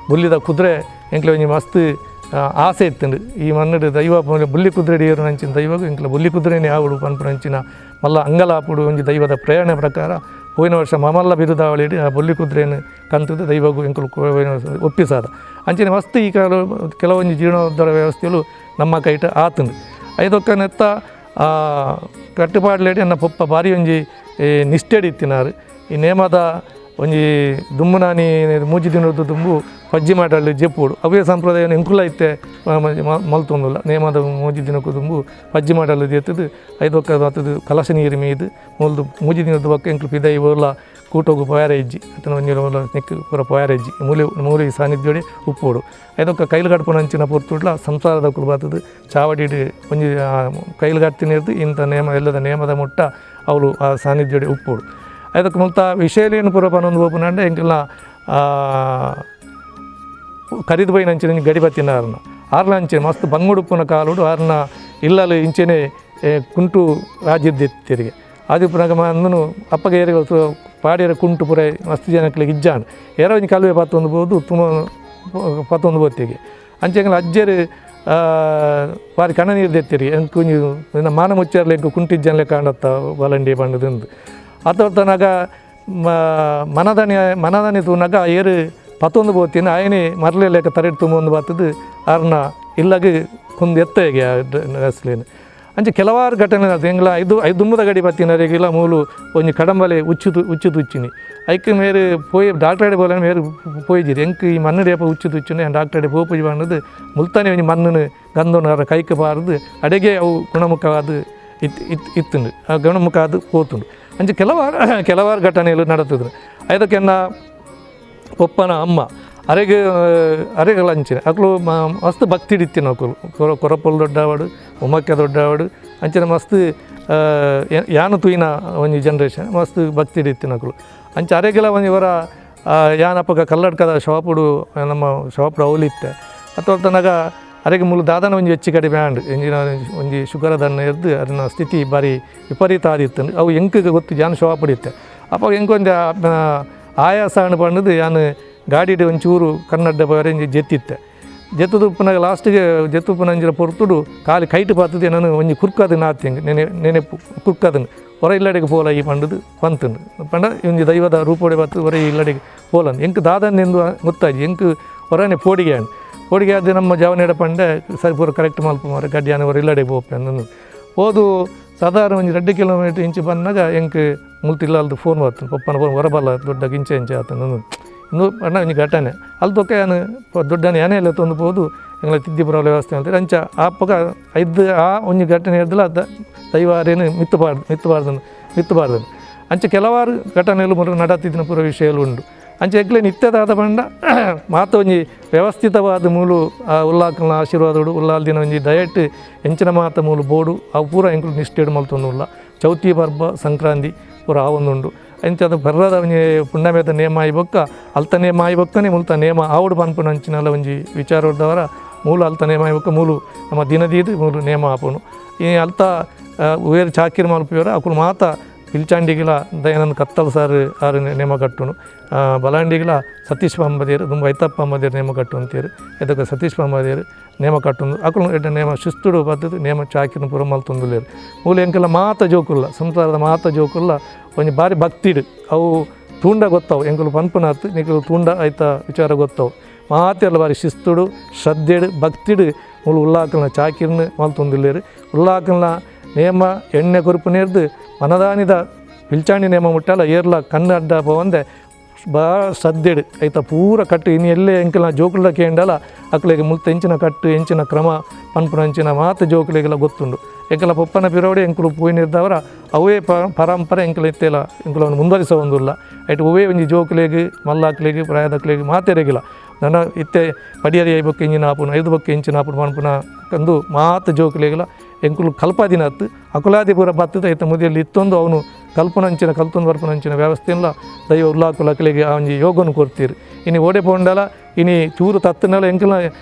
Speaker 3: ಬುಲ್ಲಿದ ಕುದುರೆ ಎಂಕ್ಲೆ ಒಂಜಿ ಮಸ್ತ್ ಆಸೆ ಇತ್ತುಂಡು ಈ ಮನ್ನಡು ದೈವ ಬುಲ್ಲಿ ಕುದುರೆ ಡಿಯರು ನಂಚಿನ ದೈವಗು ಎಂಕ್ಲ ಬುಲ್ಲಿ ಕುದುರೆನೇ ಆವಡು ಪನ್ಪುನಂಚಿನ ಮಲ್ಲ ಅಂಗಲಾಪುಡು ಒಂಜಿ ದೈವದ ಪ್ರೇರಣೆ ಪ್ರಕಾರ ಪೋಯಿನ ವರ್ಷ ಮಾಮಲ್ಲ ಬಿರುದಾವಳಿಡು ಆ ಬುಲ್ಲಿ ಕುದುರೆಯನ್ನು ಕಂತದ್ದು ದೈವಗು ಎಂಕುಲು ಒಪ್ಪಿಸಾದ. ಅಂಚಿನ ಮಸ್ತ್ ಈ ಕೆಲವೊಂಜಿ ಜೀರ್ಣೋದ್ಧಾರ ವ್ಯವಸ್ಥೆಗಳು ನಮ್ಮ ಕೈಟ ಆತುಂಡು. ಐದೊಕ್ಕ ನೆತ್ತ ಕಟ್ಟುಪಾಡ್ಲೇಡಿ ಎನ್ನ ಪೊಪ್ಪ ಬಾರಿ ಒಂಜಿ ನಿಷ್ಠೆಡ್ ಇತ್ತಿನಾರು. ಈ ನೇಮದ ಒಂಜಿ ದುಮ್ಮುನಾನಿ ಮೂಜಿ ದಿನದ ದುಂಬು ಪಜ್ಜಿ ಮಾಡಲು ಜೆಪ್ಪುಡು ಅವೇ ಸಂಪ್ರದಾಯ ಎಂಕುಲ ಇತ್ತೆ ಮಲ್ತೊಂದುಲ್ಲ. ನೇಮದ ಮೂಜಿ ದಿನಕ್ಕೂ ದುಂಬು ಪಜ್ಜಿ ಮಾಡಲು ಜೆತ್ತದು ಐದೊಕ್ಕ ಆತದು ಕಲಶ ನೀರು ಮೀದು ಮೂಲ್ದು ಮೂಜಿ ದಿನದ ಬೊಕ್ಕ ಎಂಕುಲು ಪಿದೈ ಓಲ ಕೂಟೋಗು ಪೋಯಾರ ಇಜ್ಜಿ ಅತನ ಒಂಜಿ ಓಲ ನೆಕ್ಕ್ ಪೂರ ಪೋಯಾರ ಇಜ್ಜಿ ಮೂಲೆ ಮೂಲೆ ಸಾನ್ನಿಧ್ಯೋಡೆ ಉಪ್ಪೋಡು. ಐದೊಕ್ಕ ಕೈಲು ಕಡ್ಪುನಂಚಿನ ಪೊರ್ತುಡ್ಲ ಸಂಸಾರದಕುಲು ಬತ್ತದು ಚಾವಡಿಡ್ ಒಂಜಿ ಕೈಲು ಕಟ್ತಿನಿರ್ದು ಇಂಥ ನೇಮ ಎಲ್ಲದ ನೇಮದ ಮುಟ್ಟ ಅವಳು ಆ ಸಾನ್ನಿಧ್ಯೋಡೆ ಉಪ್ಪೋಡು. ಐದಕ್ಕೆ ಮುಲ್ತ ವಿಷಯಲೇನು ಪೂರ ಪನೊಂದು ಪೋಪುನಂಡ ಎಂಕಲ್ನ ಕರಿದು ಪೋಯಿನಂಚಿನ ಗಡಿ ಬತ್ತಿನ ಆರ್ನ ಆರ್ನ ಅಂಚೆ ಮಸ್ತ್ ಬಂಗುಡುಪ್ಪುನ ಕಾಲುಡು ಆರ್ನ ಇಲ್ಲಲು ಇಂಚೆನೆ ಕುಂಟು ರಾಜ್ಯದ ಆದಿಪ್ಪುನಗ ಅಂದನು ಅಪ್ಪಗೆ ಏರಿ ಪಾಡಿಯರ ಕುಂಟು ಪೂರ ಮಸ್ತ್ ಜನಕ್ಲೆಗ್ ಇಜ್ಜಾಂಡ್ ಏರ ಒಂಜಿ ಕಲುವೆ ಪತ್ತೊಂದು ಪೋದು ತುಮ ಪತ್ತೊಂದು ಪೋತಿಗೆ ಅಂಚೆ ಎಂಕಲ್ನ ಅಜ್ಜೆರ್ ಬಾರಿ ಕಣ್ಣ ನೀರು ದೆತ್ತಿರಿ ಎಂಕ್ ಒಂಜಿ ಮಾನ ಮುಚ್ಚಾರ್ಲೆ ಎಂಕ್ ಕುಂಟು ಇಜ್ಜಾನ್ಲೆ ಕಾಂಡತ್ತ ಬಲಂಡಿ ಪಂಡುದು. ಆತೊರ್ತನಾಗ ಮನದನಿ ಮನದನಿ ತೂನಾಗ ಏರು ಪತ್ತೊಂದು ಪೋತಿನ ಆಯನೆ ಮರಲೆ ಲೆಕ್ಕ ತರೆಡ್ ತುಂಬೊಂದು ಬತ್ತದು ಆರ್ನ ಇಲ್ಲಗ್ ಕುಂದು ಎತ್ತಗೆ ಅಸ್ಲೇನು. ಅಂಚೆ ಕೆಲವಾರು ಘಟನೆ ಎಂಗ್ಲ ಐದು ಐದು ದುಮ್ಮದ ಗಡಿ ಬತ್ತಿನರೆಗಿಲ್ಲ ಮೂಲು ಒಂಜಿ ಕಡಂಬಲೆ ಉಚ್ಚು ಉಚ್ಚು ತುಚ್ಚಿನಿ ಐಕ್ ಮೇರು ಪೋಯಿ ಡಾಕ್ಟ್ರಡೆ ಬೋಲ ಮೇರು ಪೋಯಿಜಿರಿ ಎಂಕ್ ಈ ಮಣ್ಣು ಏಪ ಉಚ್ಚು ತುಚ್ಚಿನಿ ಡಾಕ್ಟ್ರಡೆ ಪೋಪುಜಿ ಪಂಡದು ಮುಲ್ತಾನೆ ಒಂಜಿ ಮಣ್ಣು ಗಂಧನ ಕೈಕ್ ಪಾರ್ದು ಅಡೆಗೆ ಅವು ಗುಣಮುಖವಾದ ಇತ್ತು ಇತ್ತು ಇತ್ತುಂಡು ಆ ಗುಣಮುಖ ಅದು ಪೋತುಂಡು. ಅಂಚೆ ಕೆಲವಾರು ಕೆಲವಾರು ಘಟನೆಗಳು ನಡತದ್ರು. ಐದಕ್ಕೆನ್ನ ಪೊಪ್ಪನ ಅಮ್ಮ ಅರೆಗೆ ಅರೆಗಳ ಅಂಚಿನ ಅಕ್ಲು ಮಸ್ತ್ ಭಕ್ತಿ ಇತ್ತಿನ ಅಕುಲು ಕೊರಪೊಲ್ ದೊಡ್ಡವಾಡು ಉಮಕ್ಕೆ ದೊಡ್ಡವಾಡು ಅಂಚಿನ ಮಸ್ತ್ ಯಾನು ತೂಯಿನ ಒಂಜಿ ಜನ್ರೇಷನ್ ಮಸ್ತ್ ಭಕ್ತಿ ಇತ್ತಿನ ಅಕುಲು. ಅಂಚೆ ಅರೆಗೆಲ ಒಂಜಿ ವರ ಯಾನಪ್ಪಗ ಕಲ್ಲಡ್ಕದ ಶಾಪುಡು ನಮ್ಮ ಶಾಪುಡು ಅವಲಿತ್ತೆ ಅಥವಾ ತನಗ ಅರೆಗೆ ಮೂಲು ದಾದನ ಒಂಜಿ ಹೆಚ್ಚು ಕಡಿಮೆ ಆಂಡ್ ಎಂಜಿನ ಒಂಜಿ ಶುಗರ ದನ್ನ ಎದ್ದು ಅದನ್ನ ಸ್ಥಿತಿ ಬಾರಿ ವಿಪರೀತ ಆದಿತ್ತು. ಅವು ಎಂಕಿಗೆ ಗೊತ್ತು ಜಾನು ಶಾಪುಡು ಇತ್ತೆ ಅಪ್ಪ ಎಂಕೊಂಜ ಆಯಾಸ ಅಣ್ಣ ಪಂಡದು ಯಾನು ಗಾಡಿಡ್ ಒಂಚೂರು ಕನ್ನಡ ಪೋಯರೆ ಒಂಜಿ ಜೆತ್ತಿತ್ತೆ ಜೆತ್ತದು ಉಪ್ಪುನಾಗ ಲಾಸ್ಟಿಗೆ ಜೆತ್ತು ಉಪ್ಪುನ ಅಂಚಿನ ಪೊರ್ತುಡು ಖಾಲಿ ಕೈಟ್ ಪಾತದು ನಾನು ಒಂಜಿ ಕುರ್ಕದು ನಾತಿ ನೆನೆ ನೆನೆಪು ಕುರ್ಕದನು ಹೊರ ಇಲ್ಲಡೆಗೆ ಪೋಲ ಈ ಪಂಡದು ಪಂತುಂಡು ಪಂಡ ಒಂಜಿ ದೈವದ ರೂಪೋಡೆ ಬತ್ತು ಹೊರ ಇಲ್ಲಡೆಗೆ ಪೋಲಂದು ಎಂಕ್ ದಾದನ್ ಎಂದು ಗೊತ್ತಾಜಿ ಎಂಕ್ ಹೊರನೆ ಪೋಡಿಗೆ ಆಂಡ್ ಪೋಡಿಗೆ ಅದು ನಮ್ಮ ಜವನೇಡ ಪಂಡೆ ಸರಿ ಪೂರ ಕರೆಕ್ಟ್ ಮಲ್ಪ ಮಾರೆ ಗಡ್ಡಿಯಾನ ಹೊರ ಇಲ್ಲಡೆ ಪೋಪೆ ಅಂದು ಹೋದು ಸಾಧಾರಣ ಒಂಜಿ 2 ಕಿಲೋಮೀಟರ್ ಇಂಚು ಬಂದಾಗ ಎಂಕ್ ಮುಲ್ತಿಲ್ಲ ಫೋನ್ ಬರ್ತದೆ ಪಪ್ಪನ ಫೋನ್ ಹೊರಬಲ್ಲ ದೊಡ್ಡ ಇಂಚೆ ಇಂಚೆ ಆತನ ಇನ್ನು ಅಣ್ಣ ಒಂಜಿ ಘಟನೆ ಅಲ್ಲಿ ತೊಕ್ಕ ಯಾನು ದೊಡ್ಡನೆ ಯಾನೆ ಎಲ್ಲ ತೊಂದು ಪೋದು ಎಂಗ್ಲ ತಿದ್ದಿಪುರ ವ್ಯವಸ್ಥೆ ಅಂತಾರೆ ಅಂಚ ಆಪಗ ಐದು ಆ ಒಂಜಿ ಘಟನೆ ಹಿಡ್ದಲ್ಲ ಅದ ದೈವಾರೇನು ಮಿತ್ತುಬಾರ್ದು ಮಿತ್ತುಬಾರ್ದು ಅಂಚೆ ಕೆಲವಾರು ಘಟನೆಗಳು ಮುರು ನಡತಿದ್ದಿನ ಪೂರ ವಿಷಯಗಳು ಉಂಟು. ಅಂಚೆ ಎಗ್ಲೆ ನಿತ್ಯದಾದ ಪಂಡ ಮಾತ ಒಂಜಿ ವ್ಯವಸ್ಥಿತವಾದ ಮೂಲು ಆ ಉಲ್ಲಾಕಲ್ನ ಆಶೀರ್ವಾದಡು ಉಲ್ಲಾಲ್ದಿನ ಒಂಜಿ ಡಯಟ್ ಎಂಚಿನ ಮಾತ ಮೂಲು ಬೋಡು ಅವು ಪೂರ ಎಂಕುಲು ನಿಷ್ಠೆಡು ಮಲ್ತೊಂದು ಉಲ್ಲ. ಚೌತಿ ಪರ್ಬ ಸಂಕ್ರಾಂತಿ ಪೂರ ಆವೊಂದುಂಡು. ಅಂಚ ಅದು ಬರ್ರದ ಒಂಜಿ ಪುಣ್ಣಮೇದ ನೇಮ ಆಯಿ ಬೊಕ್ಕ ಅಲ್ತ ನೇಮ ಆಯಿ ಬೊಕ್ಕನೆ ಮುಲ್ತ ನೇಮ ಆವಡು ಪನ್ಪುನ ಅಂಚಿನಲ್ಲ ಒಂಜಿ ವಿಚಾರದವರ ಮೂಲು ಅಲ್ತ ನೇಮ ಆಯಿ ಬೊಕ್ಕ ಮೂಲು ನಮ್ಮ ದಿನದೀದು ಮೂಲು ನೇಮ ಆಪುನು. ಈ ಅಲ್ತ ವೇರು ಚಾಕಿರ್ ಮಲ್ಪಿಯವರು ಅಕುಲು ಮಾತ ಪಿಲ್ಚಾಂಡಿಗಿಲ ದಯಾನಂದ ಕತ್ತಲ್ ಸಾರ್ ಆರು ನೇಮ ಕಟ್ಟುನು, ಬಲಾಂಡಿಗಿಲ ಸತೀಶ್ ಪಾಂಬದೇರು ದುಂಬ ಐತಪ್ಪ ಅಂಬದೇರು ನೇಮ ಕಟ್ಟು ಅಂತೀರು, ಎದಕ್ಕೆ ಸತೀಶ್ ಪಾಂಬದೇರು ನೇಮ ಕಟ್ಟುಂದು ಅಕುಲು ಎಡ್ಡೆ ನೇಮ ಶಿಸ್ತುಡು ಪದ್ಧತಿ ನೇಮ ಚಾಕಿನ ಪೂರ ಮಲ್ತೊಂದುಲ್ಲೇರು. ಮೂಲು ಎಂಕೆಲ್ಲ ಮಾತ ಜೋಕುಲ್ಲ ಸಂಸಾರದ ಮಾತ ಜೋಕುಲ್ಲ ಒಂಜಿ ಬಾರಿ ಭಕ್ತಿಡು ಅವು ತೂಂಡ ಗೊತ್ತಾವು ಎಂಕುಲು ಪನ್ಪುನಾತ್ ನಿಕುಲು ತೂಂಡ ಐತ ವಿಚಾರ ಗೊತ್ತಾವು ಮಾತೆಲ್ಲ ಬಾರಿ ಶಿಸ್ತುಡು ಶ್ರದ್ಧೆಡು ಭಕ್ತಿಡು ಮೂಲು ಉಲ್ಲಾಕಲ್ನ ಚಾಕಿರ್ನ ಮಲ್ತೊಂದುಲ್ಲೇರು. ಉಲ್ಲಾಕಲ್ನ ನೇಮ ಎಣ್ಣೆ ಕೊರುಪು ನೇರ್ದು ಮನದಾನಿದ ಪಿಲ್ಚಾಣಿ ನೇಮ ಮುಟ್ಟಲ್ಲ ಏರ್ಲ ಕಣ್ಣು ಅಡ್ಡ ಪೋವಂದೆ ಭಾಳ ಶ್ರದ್ಧೆಡು ಐತ ಪೂರ ಕಟ್ಟು ಇನ್ನು ಎಲ್ಲೇ ಎಂಕಲ್ನ ಜೋಕುಲ ಕೇಂಡಲ ಅಕ್ಲೆಗೆ ಮುಲ್ತ ಎಂಚಿನ ಕಟ್ಟು ಎಂಚಿನ ಕ್ರಮ ಪನ್ಪುನ ಅಂಚಿನ ಮಾತು ಜೋಕುಲೆಗೆಲ್ಲ ಗೊತ್ತುಂಡು. ಎಂಕಲ ಪೊಪ್ಪನ ಪಿರೋಡೆ ಎಂಕುಲು ಪೂಯಿನಿರ್ದವರ ಅವೇ ಪರಂಪರೆ ಎಂಕಲ ಇತ್ತೆಲ್ಲ ಎಂಕುಲವನ್ನು ಮುಂದುವರಿಸ ಒಂದುಲ್ಲ. ಐಟ್ ಒವೇ ಒಂಜಿ ಜೋಕುಲೆಗ್ ಮಲ್ಲಾಕ್ಲೆಗ್ ಪ್ರಾಯದಕ್ಲೆಗ್ ಮಾತೆರೆಗಿಲ್ಲ ನನ್ನ ಇತ್ತೆ ಪಡಿಯರಿ I ಬೊಕ್ಕ ಇಂಚಿನ ಆಪುನ 5 ಬೊಕ್ಕ ಇಂಚಿನ ಆಪುನ ಪನ್ಪುನ ಕಂದು ಮಾತು ಜೋಕುಲೆಗೆಲ್ಲ ಎಂಕುಲು ಕಲ್ಪಾದಿನತ್ತು ಅಕುಲಾದಿ ಪೂರ ಬತ್ತದ ಐತ ಮುದಿಯಲ್ಲಿ ಇತ್ತೊಂದು ಅವನು ಕಲ್ಪನಂಚಿನ ಕಲ್ತೊಂದು ಬರ್ಪನಂಚಿನ ವ್ಯವಸ್ಥೆಲ್ಲ ದೈವ ಉಲ್ಲಾಕುಲಕಲಿಗೆ ಆ ಒಂಜಿ ಯೋಗನು ಕೊಡ್ತೀರಿ. ಇನಿ ಓಡೆ ಪೋಂಡಲ ಇನಿ ಚೂರು ತತ್ತನಲ ಎಂಕಲ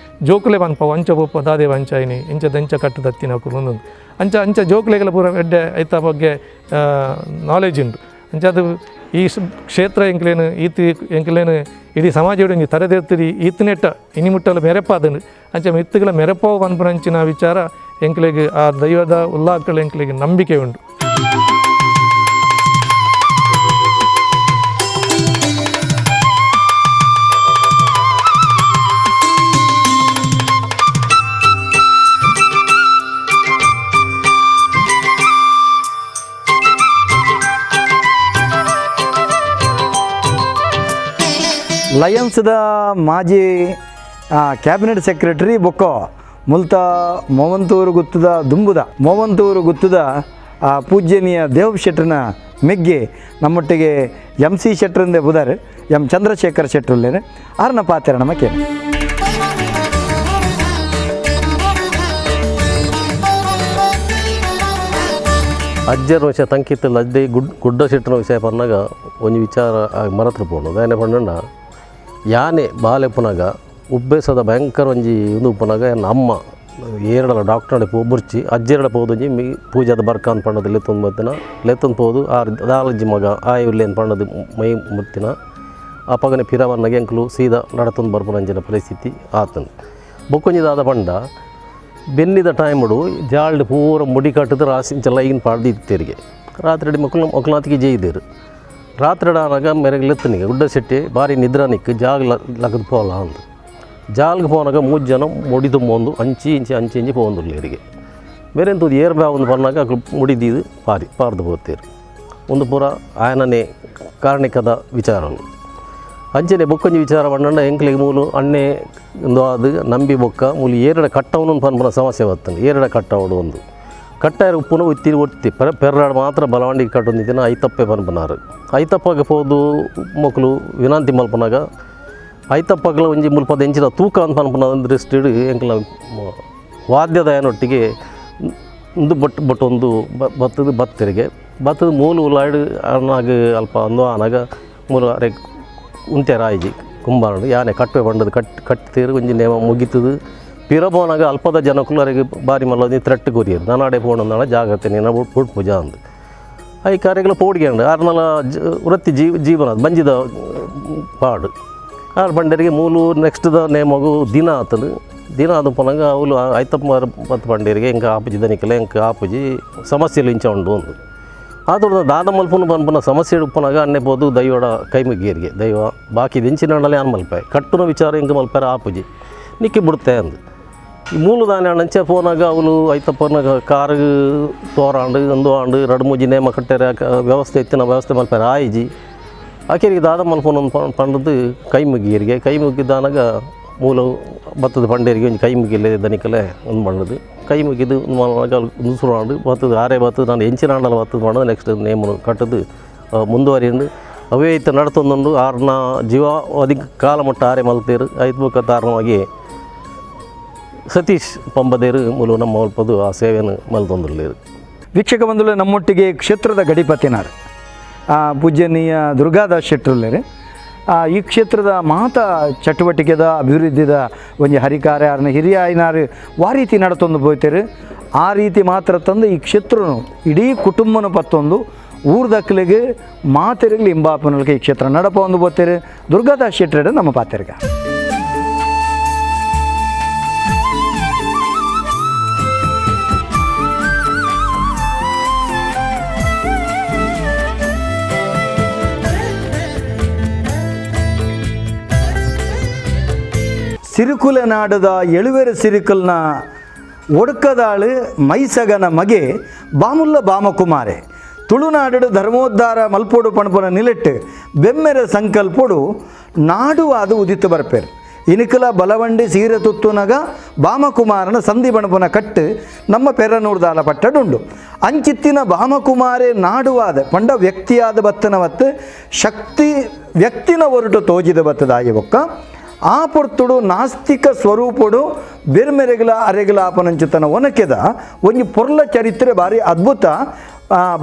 Speaker 3: ಜೋಕುಲೆ ಪನ್ಪ ವಂಚ ಪೊಪ್ಪ ದಾದೆ ವಂಚ ಇನಿ ಇಂಚ ದಂಚ ಕಟ್ಟು ದತ್ತಿನ ಅಕುಲು ಒಂದೊಂದು ಅಂಚ ಅಂಚ ಜೋಕುಲೆಗೆಲ್ಲ ಪೂರ ಎಡ್ಡೆ ಐತ ಬಗ್ಗೆ ನಾಲೆಜ್ ಉಂಟು. ಅಂಚ ಅದು ಈ ಕ್ಷೇತ್ರ ಎಂಕಲೇನು ಈತಿ ಎಂಕಲೇನು ಇಡೀ ಸಮಾಜ ಒಂಜಿ ತರೆದೆರ್ತಿರಿ ಈತನೆಟ್ಟ ಇನಿ ಮುಟ್ಟಲ ಮೆರೆಪಾದನು ಅಂಚ ಮಿತ್ತುಗಳ ಮೆರೆಪಾವು ಪನ್ಪುನಂಚಿನ ವಿಚಾರ ಎಂಕಲೆಗೆ ಆ ದೈವದ ಉಲ್ಲಾಕಳ ಎಂಕಲೆಗೆ ನಂಬಿಕೆ ಉಂಟು.
Speaker 2: ಲಯನ್ಸ್ದ ಮಾಜಿ ಕ್ಯಾಬಿನೆಟ್ ಸೆಕ್ರೆಟರಿ ಬೊಕ್ಕೋ ಮುಲ್ತ ಮೋವಂತೂರು ಗುತ್ತದ ದುಂಬುದ ಮೋವಂತೂರು ಗುತ್ತದ ಪೂಜ್ಯನೀಯ ದೇವ್ ಶೆಟ್ಟರ್ನ ಮೆಗ್ಗೆ ನಮ್ಮೊಟ್ಟಿಗೆ ಎಂ ಸಿ ಶೆಟ್ಟರಂದೇ ಬುದಾರ್ ಎಂ ಚಂದ್ರಶೇಖರ್ ಶೆಟ್ಟರುಲ್ಲೇನೆ ಆರ್ನ ಪಾತ್ರ ನಮಕ್ಕೆ.
Speaker 4: ಅಜ್ಜರ ವಿಷಯ ತಂಕಿತ್ತಲ್ಲ ಅಜ್ಜೆ ಗುಡ್ಡ ಶೆಟ್ಟನ ವಿಷಯ ಪನ್ನಾಗ ಒಂಜಿ ವಿಚಾರ ಮರತ್ರ ಪೋಣು ದಾನೆ ಪಂಡಂಡ ಯಾನೆ ಬಾಲೆಪ್ಪನಾಗ ಉಬ್ಬೇಸದ ಭಯಂಕರ ಒಂಜಿ ಉಂದು ಉಪ್ಪನಾಗ ಅಮ್ಮ ಏರಡಲ ಡಾಕ್ಟರ್ ಪೋ ಬುರ್ಚಿ ಅಜ್ಜೆರಡ ಪೋದೊಂಜಿ ಮೀ ಪೂಜಾದ ಬರ್ಕಾನ್ ಪಂಡದ ಲೆತ್ತೊಂದು ಬತ್ತಿನ ಲೆತ್ತೊಂದು ಪೋದು ಆರ್ ದಾಲಜ್ಜಿ ಮಗ ಆಯ್ ಇಲ್ಲೇನು ಪಂಡದ ಮೈ ಮುತ್ತಿನ ಅಪಗನೆ ಪಿರವನ್ನಾಗ ಎಂಕುಲು ಸೀದಾ ನಡತೊಂದು ಬರ್ಪುನಂಚಿನ ಪರಿಸ್ಥಿತಿ ಆತನು. ಬೊಕ್ಕೊಂಜಿದಾದ ಪಂಡ ಬೆನ್ನಿದ ಟೈಮುಡು ಜಾಲ್ಡ್ ಪೂರ ಮುಡಿ ಕಟ್ಟದ ರಾಸಿ ಲೈನ್ ಪಾಡ್ದು ಇತ್ತೇರಿಗೆ ರಾತ್ರಿ ಮಕ್ಕಳು ಮಕ್ಕಳಾತಿಗೆ ಜೈದೇರು ರಾತ್ರಿ ಆನಾಗ ಮೆರೆಗೆ ಲೆತ್ತನಿಗೆ ಗುಡ್ಡ ಶೆಟ್ಟಿ ಭಾರಿ ನಿದ್ರಾನಿಕ್ ಜಾಗ ಲಗದು ಪೋಲ ಅಂದು ಜಾಲ್ಗೆ ಪೋನಾಗ 3 ಜನ ಮುಡಿ ತುಂಬೊಂದು ಅಂಚಿ ಇಂಚಿ ಅಂಚಿ ಇಂಚಿ ಪೋಂದುಲ್ಲೇರಿಗೆ ಬೇರೆಂತ ಏರ್ ಬ್ಯಾ ಒಂದು ಪನ್ನಾಗ ಅಕ್ಲು ಮುಡಿದೀದು ಪಾರಿ ಪಾರ್ದು ಪೋತೇರು ಒಂದು ಪೂರ ಆಯನನೇ ಕಾರಣಿಕದ ವಿಚಾರಗಳು. ಅಂಚನೆ ಬೊಕ್ಕೊಂಜಿ ವಿಚಾರ ಪಂಡಂಡ ಎಂಕ್ಲೆಗ್ ಮೂಲು ಅಣ್ಣೆ ಒಂದು ಅದು ನಂಬಿ ಬೊಕ್ಕ ಮೂಲು ಏರಡ ಕಟ್ಟವನು ಪನ್ಪುನ ಸಮಸ್ಯೆ ಬರ್ತದೆ. ಏರಡ ಕಟ್ಟವಡು ಒಂದು ಕಟ್ಟಾರ ಉಪ್ಪುನ ಒತ್ತಿ ಒತ್ತಿ ಪೆರ್ರಾಡು ಮಾತ್ರ ಬಲವಂಡಿಗೆ ಕಟ್ಟೊಂದಿದ್ದೀನ ಐತಪ್ಪೆ ಪನ್ಪುನಾರು ಐತಪ್ಪಗೆ ಪೋದು ಮೊಕ್ಕಲು ವಿನಾಂತಿ ಮಲ್ಪನಾಗ ಐತಪ್ಪಗಳ ಒಂಜಿ ಮುಲ್ಪದ ಎಂಚಿನ ತೂಕ ಅಂತ ಪನ್ಪುನ ದೃಷ್ಟಿಡು ಎಂಕಲ ವಾದ್ಯದ ಏನೊಟ್ಟಿಗೆ ಒಂದು ಬಟ್ ಬಟ್ಟೊಂದು ಬತ್ತದ ಬತ್ತರಿಗೆ ಬತ್ತದ ಮೂಲು ಉಲಾಡು ಅನಾಗ ಅಲ್ಪ ಅಂದು ಆನಾಗ ಮೂಲು ಅರೆ ಉಂತ್ಯಾರ ಆಯ್ಜಿ ಕುಂಬಾರಡು ಯಾನೆ ಕಟ್ಟುವೆ ಬಂಡದು ಕಟ್ತೀರು ಒಂಜಿ ನೇಮ ಮುಗಿತದು ಪಿರ ಪೋನಾಗ ಅಲ್ಪದ ಜನಕ್ಕೂ ಅರೆಗೆ ಬಾರಿ ಮಲ್ಲ ತ್ರೆಟ್ಟು ಕೊರಿಯರು ನಾನಾಡೆ ಪೋಣಂದಾಣ ಜಾಗ್ರತೆ ನೀನ ಪುಟ್ ಪೂಜಾ ಅಂದು I ಕಾರ್ಯಗಳ ಪೋಡಿಗೆ ಆರ್ನಲ ವೃತ್ತಿ ಜೀವನ ಬಂಜಿದ ಪಾಡು ಆರು ಬಂಡರಿಗೆ ಮೂಲು ನೆಕ್ಸ್ಟ್ the ನೇಮಗು ದಿನ ಆತನು ದಿನ ಅದು ಪೋನಾಗ ಅವಳು ಐತಪ್ಪ ಪತ್ತು ಬಂಡೇರಿಗೆ ಎಂಕ ಆಪುಜಿ ದನಿಕಲ ಎಂಕ ಆಪುಜಿ ಸಮಸ್ಯೆలు ಇಂಚ ಉಂಡು ಒಂದು ಆತುರ್ದ ದಾದ ಮಲ್ಪುನ ಪನ್ಪುನ ಸಮಸ್ಯೆ ಉಪ್ಪುನಾಗ ಅಣ್ಣೆ ಪೋದು ದೈವಡ ಕೈ ಮುಗಿಯರಿಗೆ ದೈವ ಬಾಕಿ ದಿಂಚಿನಂಡಲೇ ಆನ್ ಮಲ್ಪೆ ಕಟ್ಟುನ ವಿಚಾರ ಹಿಂಗೆ ಮಲ್ಪಾರ ಆಪುಜಿ ನಿಕ್ಕಿ ಬಿಡುತ್ತೆ ಅಂದು ಈ ಮೂಲದಾನೆ ಅಣ್ಣಂಚೆ ಪೋನಾಗ ಅವಳು ಐತಪ್ಪನಾಗ ಕಾರು ತೋರಾಂಡು ಒಂದು ಆಂಡು ರಡು ಮೂಜಿ ನೇಮ ಕಟ್ಟೆರ ವ್ಯವಸ್ಥೆ ಇತ್ತಿನ ವ್ಯವಸ್ಥೆ ಮಲ್ಪಾರ ಆಯಿಜಿ ಆಕೆರಿಗೆ ದಾದ ಮಲ್ಪುನ ಪಂಡದು ಕೈ ಮುಗಿಯರಿಗೆ ಕೈ ಮುಗಿದಾನಾಗ ಮೂಲ ಬತ್ತದ ಪಂಡೇರಿಗೆ ಒಂಜಿ ಕೈ ಮುಗಿಲೆ ದನಿಕಲೆ ಒಂದು ಬಂಡದು ಕೈ ಮುಗಿದು ಒಂದು ಸುರಾಂಡು ಬತ್ತದ ಆರೆ ಬತ್ತದ ನಾನು ಎಂಚಿನ ಆಂಡಲ ಬತ್ತದ ಮಾಡೋದು ನೆಕ್ಸ್ಟ್ ನೇಮನು ಕಟ್ಟದು ಮುಂದುವರಿಯುಂಡು ಅವೇ ಇತ್ತ ನಡತೊಂದುಂಡು ಆರ್ನ ಜೀವಾವಧಿ ಕಾಲ ಮಟ್ಟ ಆರೆ ಮಲ್ತೇರು ಐದು ಬೊಕ್ಕ ತಾರಣವಾಗಿ ಸತೀಶ್ ಪಂಬದೇರು ಮೂಲ ನಮ್ಮ ಮಲ್ಪದು ಆ ಸೇವೆಯನ್ನು ಮಲ್ತೊಂದುಲ್ಲೇರು.
Speaker 2: ವೀಕ್ಷಕ ಬಂಧುಗಳು, ನಮ್ಮೊಟ್ಟಿಗೆ ಕ್ಷೇತ್ರದ ಗಡಿಪತಿನಾರು ಪೂಜ್ಯನೀಯ ದುರ್ಗಾದಾಸ್ ಶೆಟ್ಟರುಲ್ಲೇರು. ಈ ಕ್ಷೇತ್ರದ ಮಾತ ಚಟುವಟಿಕೆದ ಅಭಿವೃದ್ಧಿದ ಒಂಜಿ ಹರಿಕಾರ ಆರ್ನ ಹಿರಿಯ ಐನಾರು ವಾ ರೀತಿ ನಡತೊಂದು ಪೋಯ್ತೇರು ಆ ರೀತಿ ಮಾತ್ರ ತಂದು ಈ ಕ್ಷೇತ್ರನು ಇಡೀ ಕುಟುಂಬನ ಪತ್ತೊಂದು ಊರ್ದಕ್ಲಿಗೆ ಮಾತೆರುಗ್ಲಿ ಇಂಬಾಪನಲ್ಕೆ ಈ ಕ್ಷೇತ್ರ ನಡಪ ಒಂದು ಬೋತೇರು. ದುರ್ಗಾದಾಸ್ ಶೆಟ್ಟರು ನಮ್ಮ ಪಾತೆರ್ಗ. ಸಿರುಕುಲ ನಾಡದ ಎಳುವೆರ ಸಿರುಕಲ್ನ ಒಡ್ಕದಾಳು ಮೈಸಗನ ಮಗೆ ಬಾಮುಲ್ಲ ಬಾಮಕುಮಾರೆ ತುಳುನಾಡು ಧರ್ಮೋದ್ಧಾರ ಮಲ್ಪೋಡು ಪಣಪುನ ನಿಲೆಟ್ಟು ಬೆಮ್ಮೆರ ಸಂಕಲ್ಪೋಡು ನಾಡುವಾದ ಉದಿತು ಬರ್ಪೇರು. ಇನಿಕಲ ಬಲವಂಡಿ ಸೀರೆ ತುತ್ತುನಗ ಬಾಮಕುಮಾರನ ಸಂಧಿ ಬಣಪುನ ಕಟ್ಟು ನಮ್ಮ ಪೆರನೂರ್ದಾಲ ಪಟ್ಟಡುಂಡು. ಅಂಚಿತ್ತಿನ ಬಾಮಕುಮಾರೆ ನಾಡುವಾದ ಪಂಡ ವ್ಯಕ್ತಿಯಾದ ಬತ್ತನವತ್ತು ಶಕ್ತಿ ವ್ಯಕ್ತಿನ ಹೊರಟು ತೋಜಿದ ಬತ್ತದಾಯಿ ಬೊಕ್ಕ ಆ ಪೊರ್ತುಡು ನಾಸ್ತಿಕ ಸ್ವರೂಪುಡು ಬೆರ್ಮೆರೆಗಲ ಅರೆಗಲ ಆಪನಂಚಿತನ ಒನಕೆದ ಒಂಜಿ ಪೊರ್ಲ ಚರಿತ್ರೆ ಭಾರಿ ಅದ್ಭುತ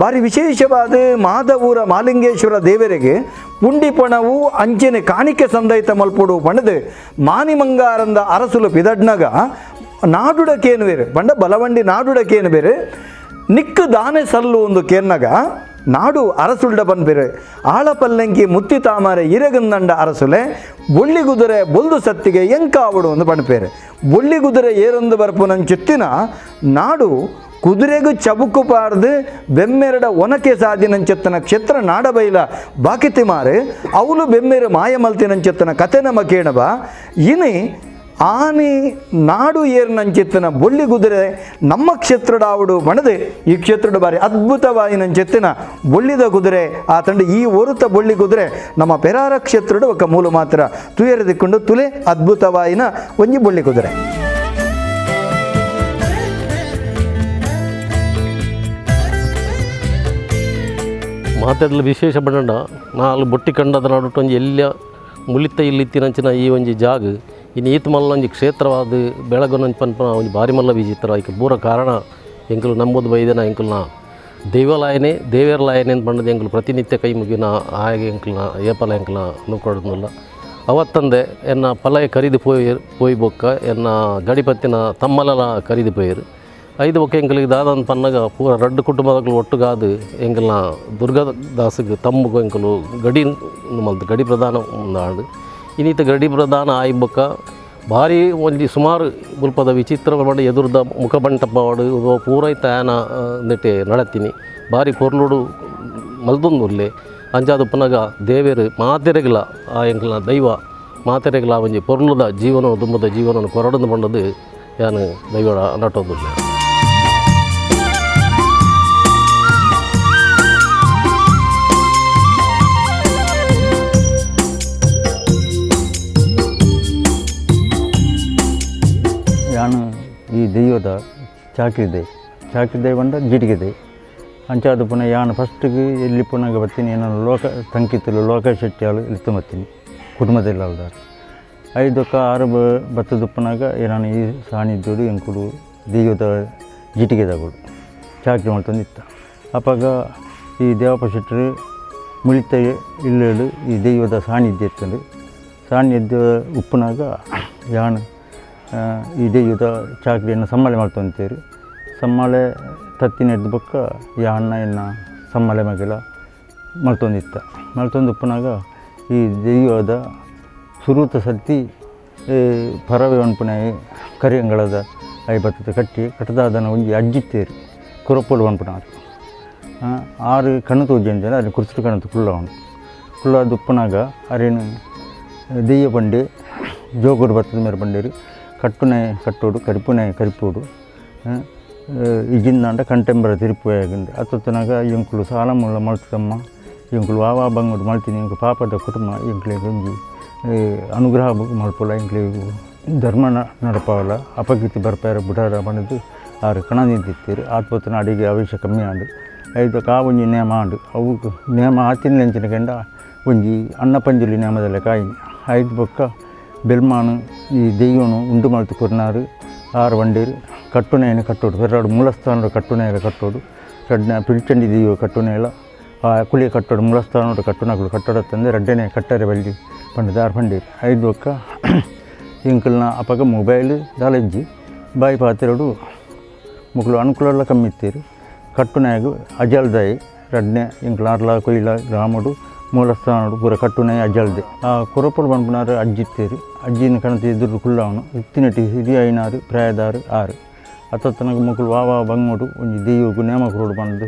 Speaker 2: ಭಾರಿ ವಿಶೇಷವಾದ ಮಾಧವೂರ ಮಾಲಿಂಗೇಶ್ವರ ದೇವರಿಗೆ ಪುಂಡಿಪಣವು ಅಂಚನೆ ಕಾಣಿಕೆ ಸಂದೈತ ಮಲ್ಪುಡು ಪಣದು ಮಾನಿಮಂಗಾರಂದ ಅರಸುಲು ಪಿದಡ್ನಗ ನಾಡುಡಕೇನು ಬೇರೆ ಪಂಡ ಬಲವಂಡಿ ನಾಡುಡಕೇನು ಬೇರೆ ನಿಕ್ಕು ದಾನೆ ಸಲ್ಲು ಒಂದು ಕೇರ್ನಗ ನಾಡು ಅರಸುಲ್ಡ ಬನ್ಬಿರೆ ಆಳಪಲ್ಲಂಕಿ ಮುತ್ತಿ ತಾಮರೆ ಇರಗಂದಂಡ ಅರಸುಲೆ ಬೊಳ್ಳಿ ಕುದುರೆ ಬೊಲ್ದು ಸತ್ತಿಗೆ ಎಂಕಾವಡು ಒಂದು ಪಣಪೇರೆ. ಬೊಳ್ಳಿ ಕುದುರೆ ಏರೊಂದು ಬರ್ಪುನಂಚಿತ್ತಿನ ನಾಡು ಕುದುರೆಗೂ ಚಬುಕು ಪಾರ್ದು ಬೆಮ್ಮೆರಡ ಒನಕೆ ಸಾದಿನಂచెತ್ತನ ಕ್ಷೇತ್ರ ನಾಡಬೈಲ ಬಾಕಿತಿಮಾರು ಅವಳು ಬೆಮ್ಮೆರು ಮಾಯಮಲ್ತಿನಂచెತ್ತನ ಕತೆ ನಮ ಕೇಣಬ ಇನಿ ಆನಿ ನಾಡು ಏರ್ನಂಚೆತ್ತನ ಬೊಳ್ಳಿ ಕುದುರೆ ನಮ್ಮ ಕ್ಷೇತ್ರಡಾವುಡು ಬಣದೆ ಈ ಕ್ಷೇತ್ರದ ಬಾರಿ ಅದ್ಭುತವಾಯಿನಂಚೆತ್ತಿನ ಬೊಳ್ಳಿದ ಕುದುರೆ ಆ ತಂಡ ಈ ಒರುತ ಬೊಳ್ಳಿ ಕುದುರೆ ನಮ್ಮ ಪೆರಾರ ಕ್ಷೇತ್ರದ ఒక ಮೂಲ ಮಾತ್ರ ತುಯರದಿಕ್ಕೊಂಡು ತುಲೆ ಅದ್ಭುತವಾಯಿನ ಒಂಜಿ ಬೊಳ್ಳಿ ಕುದುರೆ.
Speaker 4: ಮಾತಾಡಲು ವಿಶೇಷ ಬಣ್ಣ ನಾಲ್ ಬೊಟ್ಟಿ ಕಂಡದ ನಡುಟು ಒಂಜಿ ಎಲ್ಲ ಮುಲಿತ ಇಲ್ಲಿತ್ತಿನಂಚಿನ ಈ ಒಂಜಿ ಜಾಗ ಇನ್ನು ಈತ ಮಲ್ಲ ಒಂಜಿ ಕ್ಷೇತ್ರವಾದ ಬೆಳಗುನಂಚ ಪನ್ಪನ ಒಂಜಿ ಭಾರಿ ಮಲ್ಲ ವಿಚಿತ್ರ ಐಕೆ ಪೂರ ಕಾರಣ ಎಂಕುಲು ನಂಬುದು ಬೈದನ ಎಂಕುಲ್ನ ದೈವಲಾಯನೆ ದೇವೇರ್ಲಾಯನೆ ಅಂತ ಬಣ್ಣದ ಎಂಕುಲು ಪ್ರತಿನಿತ್ಯ ಕೈ ಮುಗಿನ ಆಯಗೆ ಎಂಕುಲ್ನ ಏಪಲ ಎಂಕುಲ್ನ ನುಕ್ಕೊಡೋದಿಲ್ಲ. ಅವತ್ತಂದೆ ಎನ್ನ ಪಲಯ ಖರೀದಿ ಪೋಯ್ ಪೋಯ್ ಬೊಕ್ಕ ಎನ್ನ ಗಡಿಪತ್ತಿನ ತಮ್ಮಲಲ ಖರೀದಿ ಪೋಯರು ಐದು ಬೊಕ್ಕ ಎಂಕಲಿಗೆ ದಾದಂತ ಪನ್ನಗ ಪೂರ ರಡ್ಡು ಕುಟುಂಬದಕ್ಲು ಒಟ್ಟುಗಾದು ಎಂಕಲ್ನ ದುರ್ಗಾದಾಸಗೆ ತಮ್ಮಗು ಎಂಕಲು ಗಡಿ ಮಲ್ತು ಗಡಿ ಪ್ರಧಾನ ಉಂದಾಂಡು. ಇನ್ನೀತ ಗಡಿ ಪ್ರಧಾನ ಆಯಿ ಬೊಕ್ಕ ಭಾರಿ ಒಂಜಿ ಸುಮಾರು ಮುಲ್ಪದ ವಿಚಿತ್ರ ಪಂಡ ಎದುರ್ದ ಮುಖಬಂಟಪವಾಡು ಪೂರೈತ ಆನ ನೆಟ್ಟೆ ನಡತೀನಿ ಭಾರಿ ಪೊರ್ಲುಡು ಮಲ್ತೊಂದುಲ್ಲೆ ಅಂಚಾದ ಪುನಗ ದೇವೇರು ಮಾತೆರೆಗ್ಲ ಆ ಎಂಕಲ್ನ ದೈವ ಮಾತೆರೆಗ್ಲ ಒಂಜಿ ಪೊರ್ಲುದ ಜೀವನ ದುಂಬದ ಜೀವನವನ್ನು ಕೊರಡಂದು ಪಂಡದು ಯಾನು ದೈವ ನಟೊಂದುಲ್ಲೆ.
Speaker 5: ಯಾನು ಈ ದೈವದ ಚಾಕ್ರಿ ದೈ ಚಾಕ್ರಿ ದೈ ಬಂಡ ಜಿಟಿಗೆ ದೈ ಅಂಚಾದ ಪುನಃ ಯಾನು ಫಸ್ಟಿಗೆ ಎಲ್ಲಿ ಪುನಃ ಬರ್ತೀನಿ ನಾನು ಲೋಕ ತಂಕಿತ್ತಲು ಲೋಕ ಶೆಟ್ಟಿ ಆಳು ಇಲ್ಲಿ ಬರ್ತೀನಿ ಕುಟುಂಬದಲ್ಲಿ ಅಲ್ದಾರ ಐದಕ್ಕ ಆರು ಬತ್ತದ ಪುನಗ ನಾನು ಈ ಸಾಣಿದ್ದೋಡು ಎಂಕುಡು ದೈವದ ಜಿಟಿಗೆದಾಗುಡು ಚಾಕ್ರಿ ಮಾಡ್ತಂದಿತ್ತ. ಅಪ್ಪಾಗ ಈ ದೇವಪ್ಪ ಶೆಟ್ಟರು ಮುಳಿತ ಇಲ್ಲೇಳು ಈ ದೈವದ ಸಾನ್ನಿಧ್ಯ ಇತ್ತಂದು ಸಾನ್ನಿಧ್ಯ ಉಪ್ಪುನಾಗ ಯಾನು ಈ ದೈವದ ಚಾಕ್ರಿಯನ್ನು ಸಮ್ಮಾಳೆ ಮಾಡ್ತಂತೀರಿ. ಸಮ್ಮಾಳೆ ತತ್ತಿನ ಎದ್ದು ಬೊಕ್ಕ ಈ ಅಣ್ಣ ಎನ್ನ ಸಮ್ಮಾಳೆ ಮಗಿಲ ಮಲ್ತೊಂದಿತ್ತ. ಮಲ್ತೊಂದು ಉಪ್ಪುನಾಗ ಈ ದೈವದ ಸುರೂತ ಸತ್ತಿ ಪರವೆ ಒನ್ಪುನ ಕರಿಯಂಗಳದ I ಬತ್ತದ ಕಟ್ಟಿ ಕಟ್ಟದಾದನ ಒಂಜಿ ಅಜ್ಜಿತ್ತೇರಿ ಕುರಪ್ಪುಡು ಒನ್ಪುನಾರು ಆರು ಕಣ್ಣು ತೋಜಂಜನ ಅರೆ ಕುರ್ಸು ಕಣತು ಕುಳ್ಳವನು ಕುಳ್ಳಾದ ಉಪ್ಪನಾಗ ಅರೇನು ದೆಯ್ಯ ಬಂಡೆ ಜೋಗುಡು ಬರ್ತದ ಮೇರೆ ಬಂಡೇರು ಕಟ್ಟುನೆ ಕಟ್ಟೋಡು ಕರಿಪುನೆ ಕರಿಪೋಡು ಇಜಿಂದಾಂಡ ಕಂಟೆಂಬರ ತಿರುಪುಯಾಗಂದು ಅತ್ತೊತ್ತನಾಗ ಎಂಕುಲು ಸಾಲ ಮೂಲ ಮಲ್ತಮ್ಮ ಎಂಕುಲು ವಾವಾ ಬಂಗುಡು ಮಲ್ತೀನಿ ಎಂಕು ಪಾಪದ ಕುಟುಂಬ ಎಂಕ್ಲೆ ಒಂಜಿ ಅನುಗ್ರಹ ಮಲ್ಪೊಲ ಎಂಕ್ಲೆ ಧರ್ಮ ನಡಪಾವಲ ಅಪಕೀರ್ತಿ ಬರ್ಪಾರ ಬುಡಾರ ಪಂಡದು ಆರು ಕಣ ನಿಂತಿತ್ತೀರು ಆತ್ಪೊತ್ತನ ಅಡಿಗೆ ಅವಶ್ಯ ಕಮ್ಮಿ ಆಂಡು ಐದು ಕಾ ಒಂಜಿ ನೇಮ ಆಂಡು ಅವು ನೇಮ ಆತಿನ ಕೆಂಡ ಒಂಜಿ ಅನ್ನ ಪಂಜುಲಿ ನೇಮದಲ್ಲ ಕಾಯಿನಿ ಐದು ಬೊಕ್ಕ ಬೆಲ್ಮಾನು ಈ ದೆಯ್ಯೋನು ಉಂಡು ಮಲ್ತು ಕೊರ್ನಾರು ಆರು వండేరు ಕಟ್ಟುನೇನು ಕಟ್ಟೋಡು ಪೆರ್ರಾಡು ಮೂಲಸ್ಥಾನಡು ಕಟ್ಟುನೇಲ ಕಟ್ಟೋಡು ರಡ್ನ ಪಿಲ್ಚಂಡಿ ದೆಯ್ಯೋ ಕಟ್ಟುನೇಲ ಆ ಕುಳಿ ಕಟ್ಟೋಡು ಮೂಲಸ್ಥಾನಡು ಕಟ್ಟುನಕುಲು ಕಟ್ಟೋಡತ್ತಂದೆ ರಡ್ಡನೆ ಕಟ್ಟರೆ ಬಲ್ಲಿ ಪಂಡದ ಆರು ಪಂಡೇರು ಐದು ಬೊಕ್ಕ ಎಂಕಲ್ನ ಅಪಗ ಮೊಬೈಲ್ ದಾಲೆಜ್ಜಿ ಬಾಯಿ ಪಾತ್ರೆಡು ಮುಕುಲು ಅನುಕೂಲ ಕಮ್ಮಿ ಇತ್ತೀರು ಕಟ್ಟುನಾಯಗು ಅಜಲ್ದಾಯಿ ರಡ್ನೆ ಎಂಕುಲು ಆರ್ಲ ಕೊಯ್ಲ ಗ್ರಾಮಡು ಮೂಲಸ್ಥಾನಡು ಪೂರ ಕಟ್ಟುನಾಯ ಅಜಲ್ದೆ ಆ ಕೊರಪುಡು ಪನ್ಪುನಾರು ಅಜ್ಜಿತ್ತೇರು ಅಜ್ಜಿನ ಕಣತಿ ಎದುರು ಕುಳ್ಳವನು ಇತ್ತಿನಟಿ ಹಿರಿಯ ಐನಾರು ಪ್ರಾಯದಾರು ಆರು ಅತ್ತೊತ್ತನಗ ಮುಕುಲು ವಾವಾ ಬಂಗೋಡು ಒಂಜಿ ದೆಯ್ಯೋಗು ನೇಮ ಕೊರಡು ಬಂದು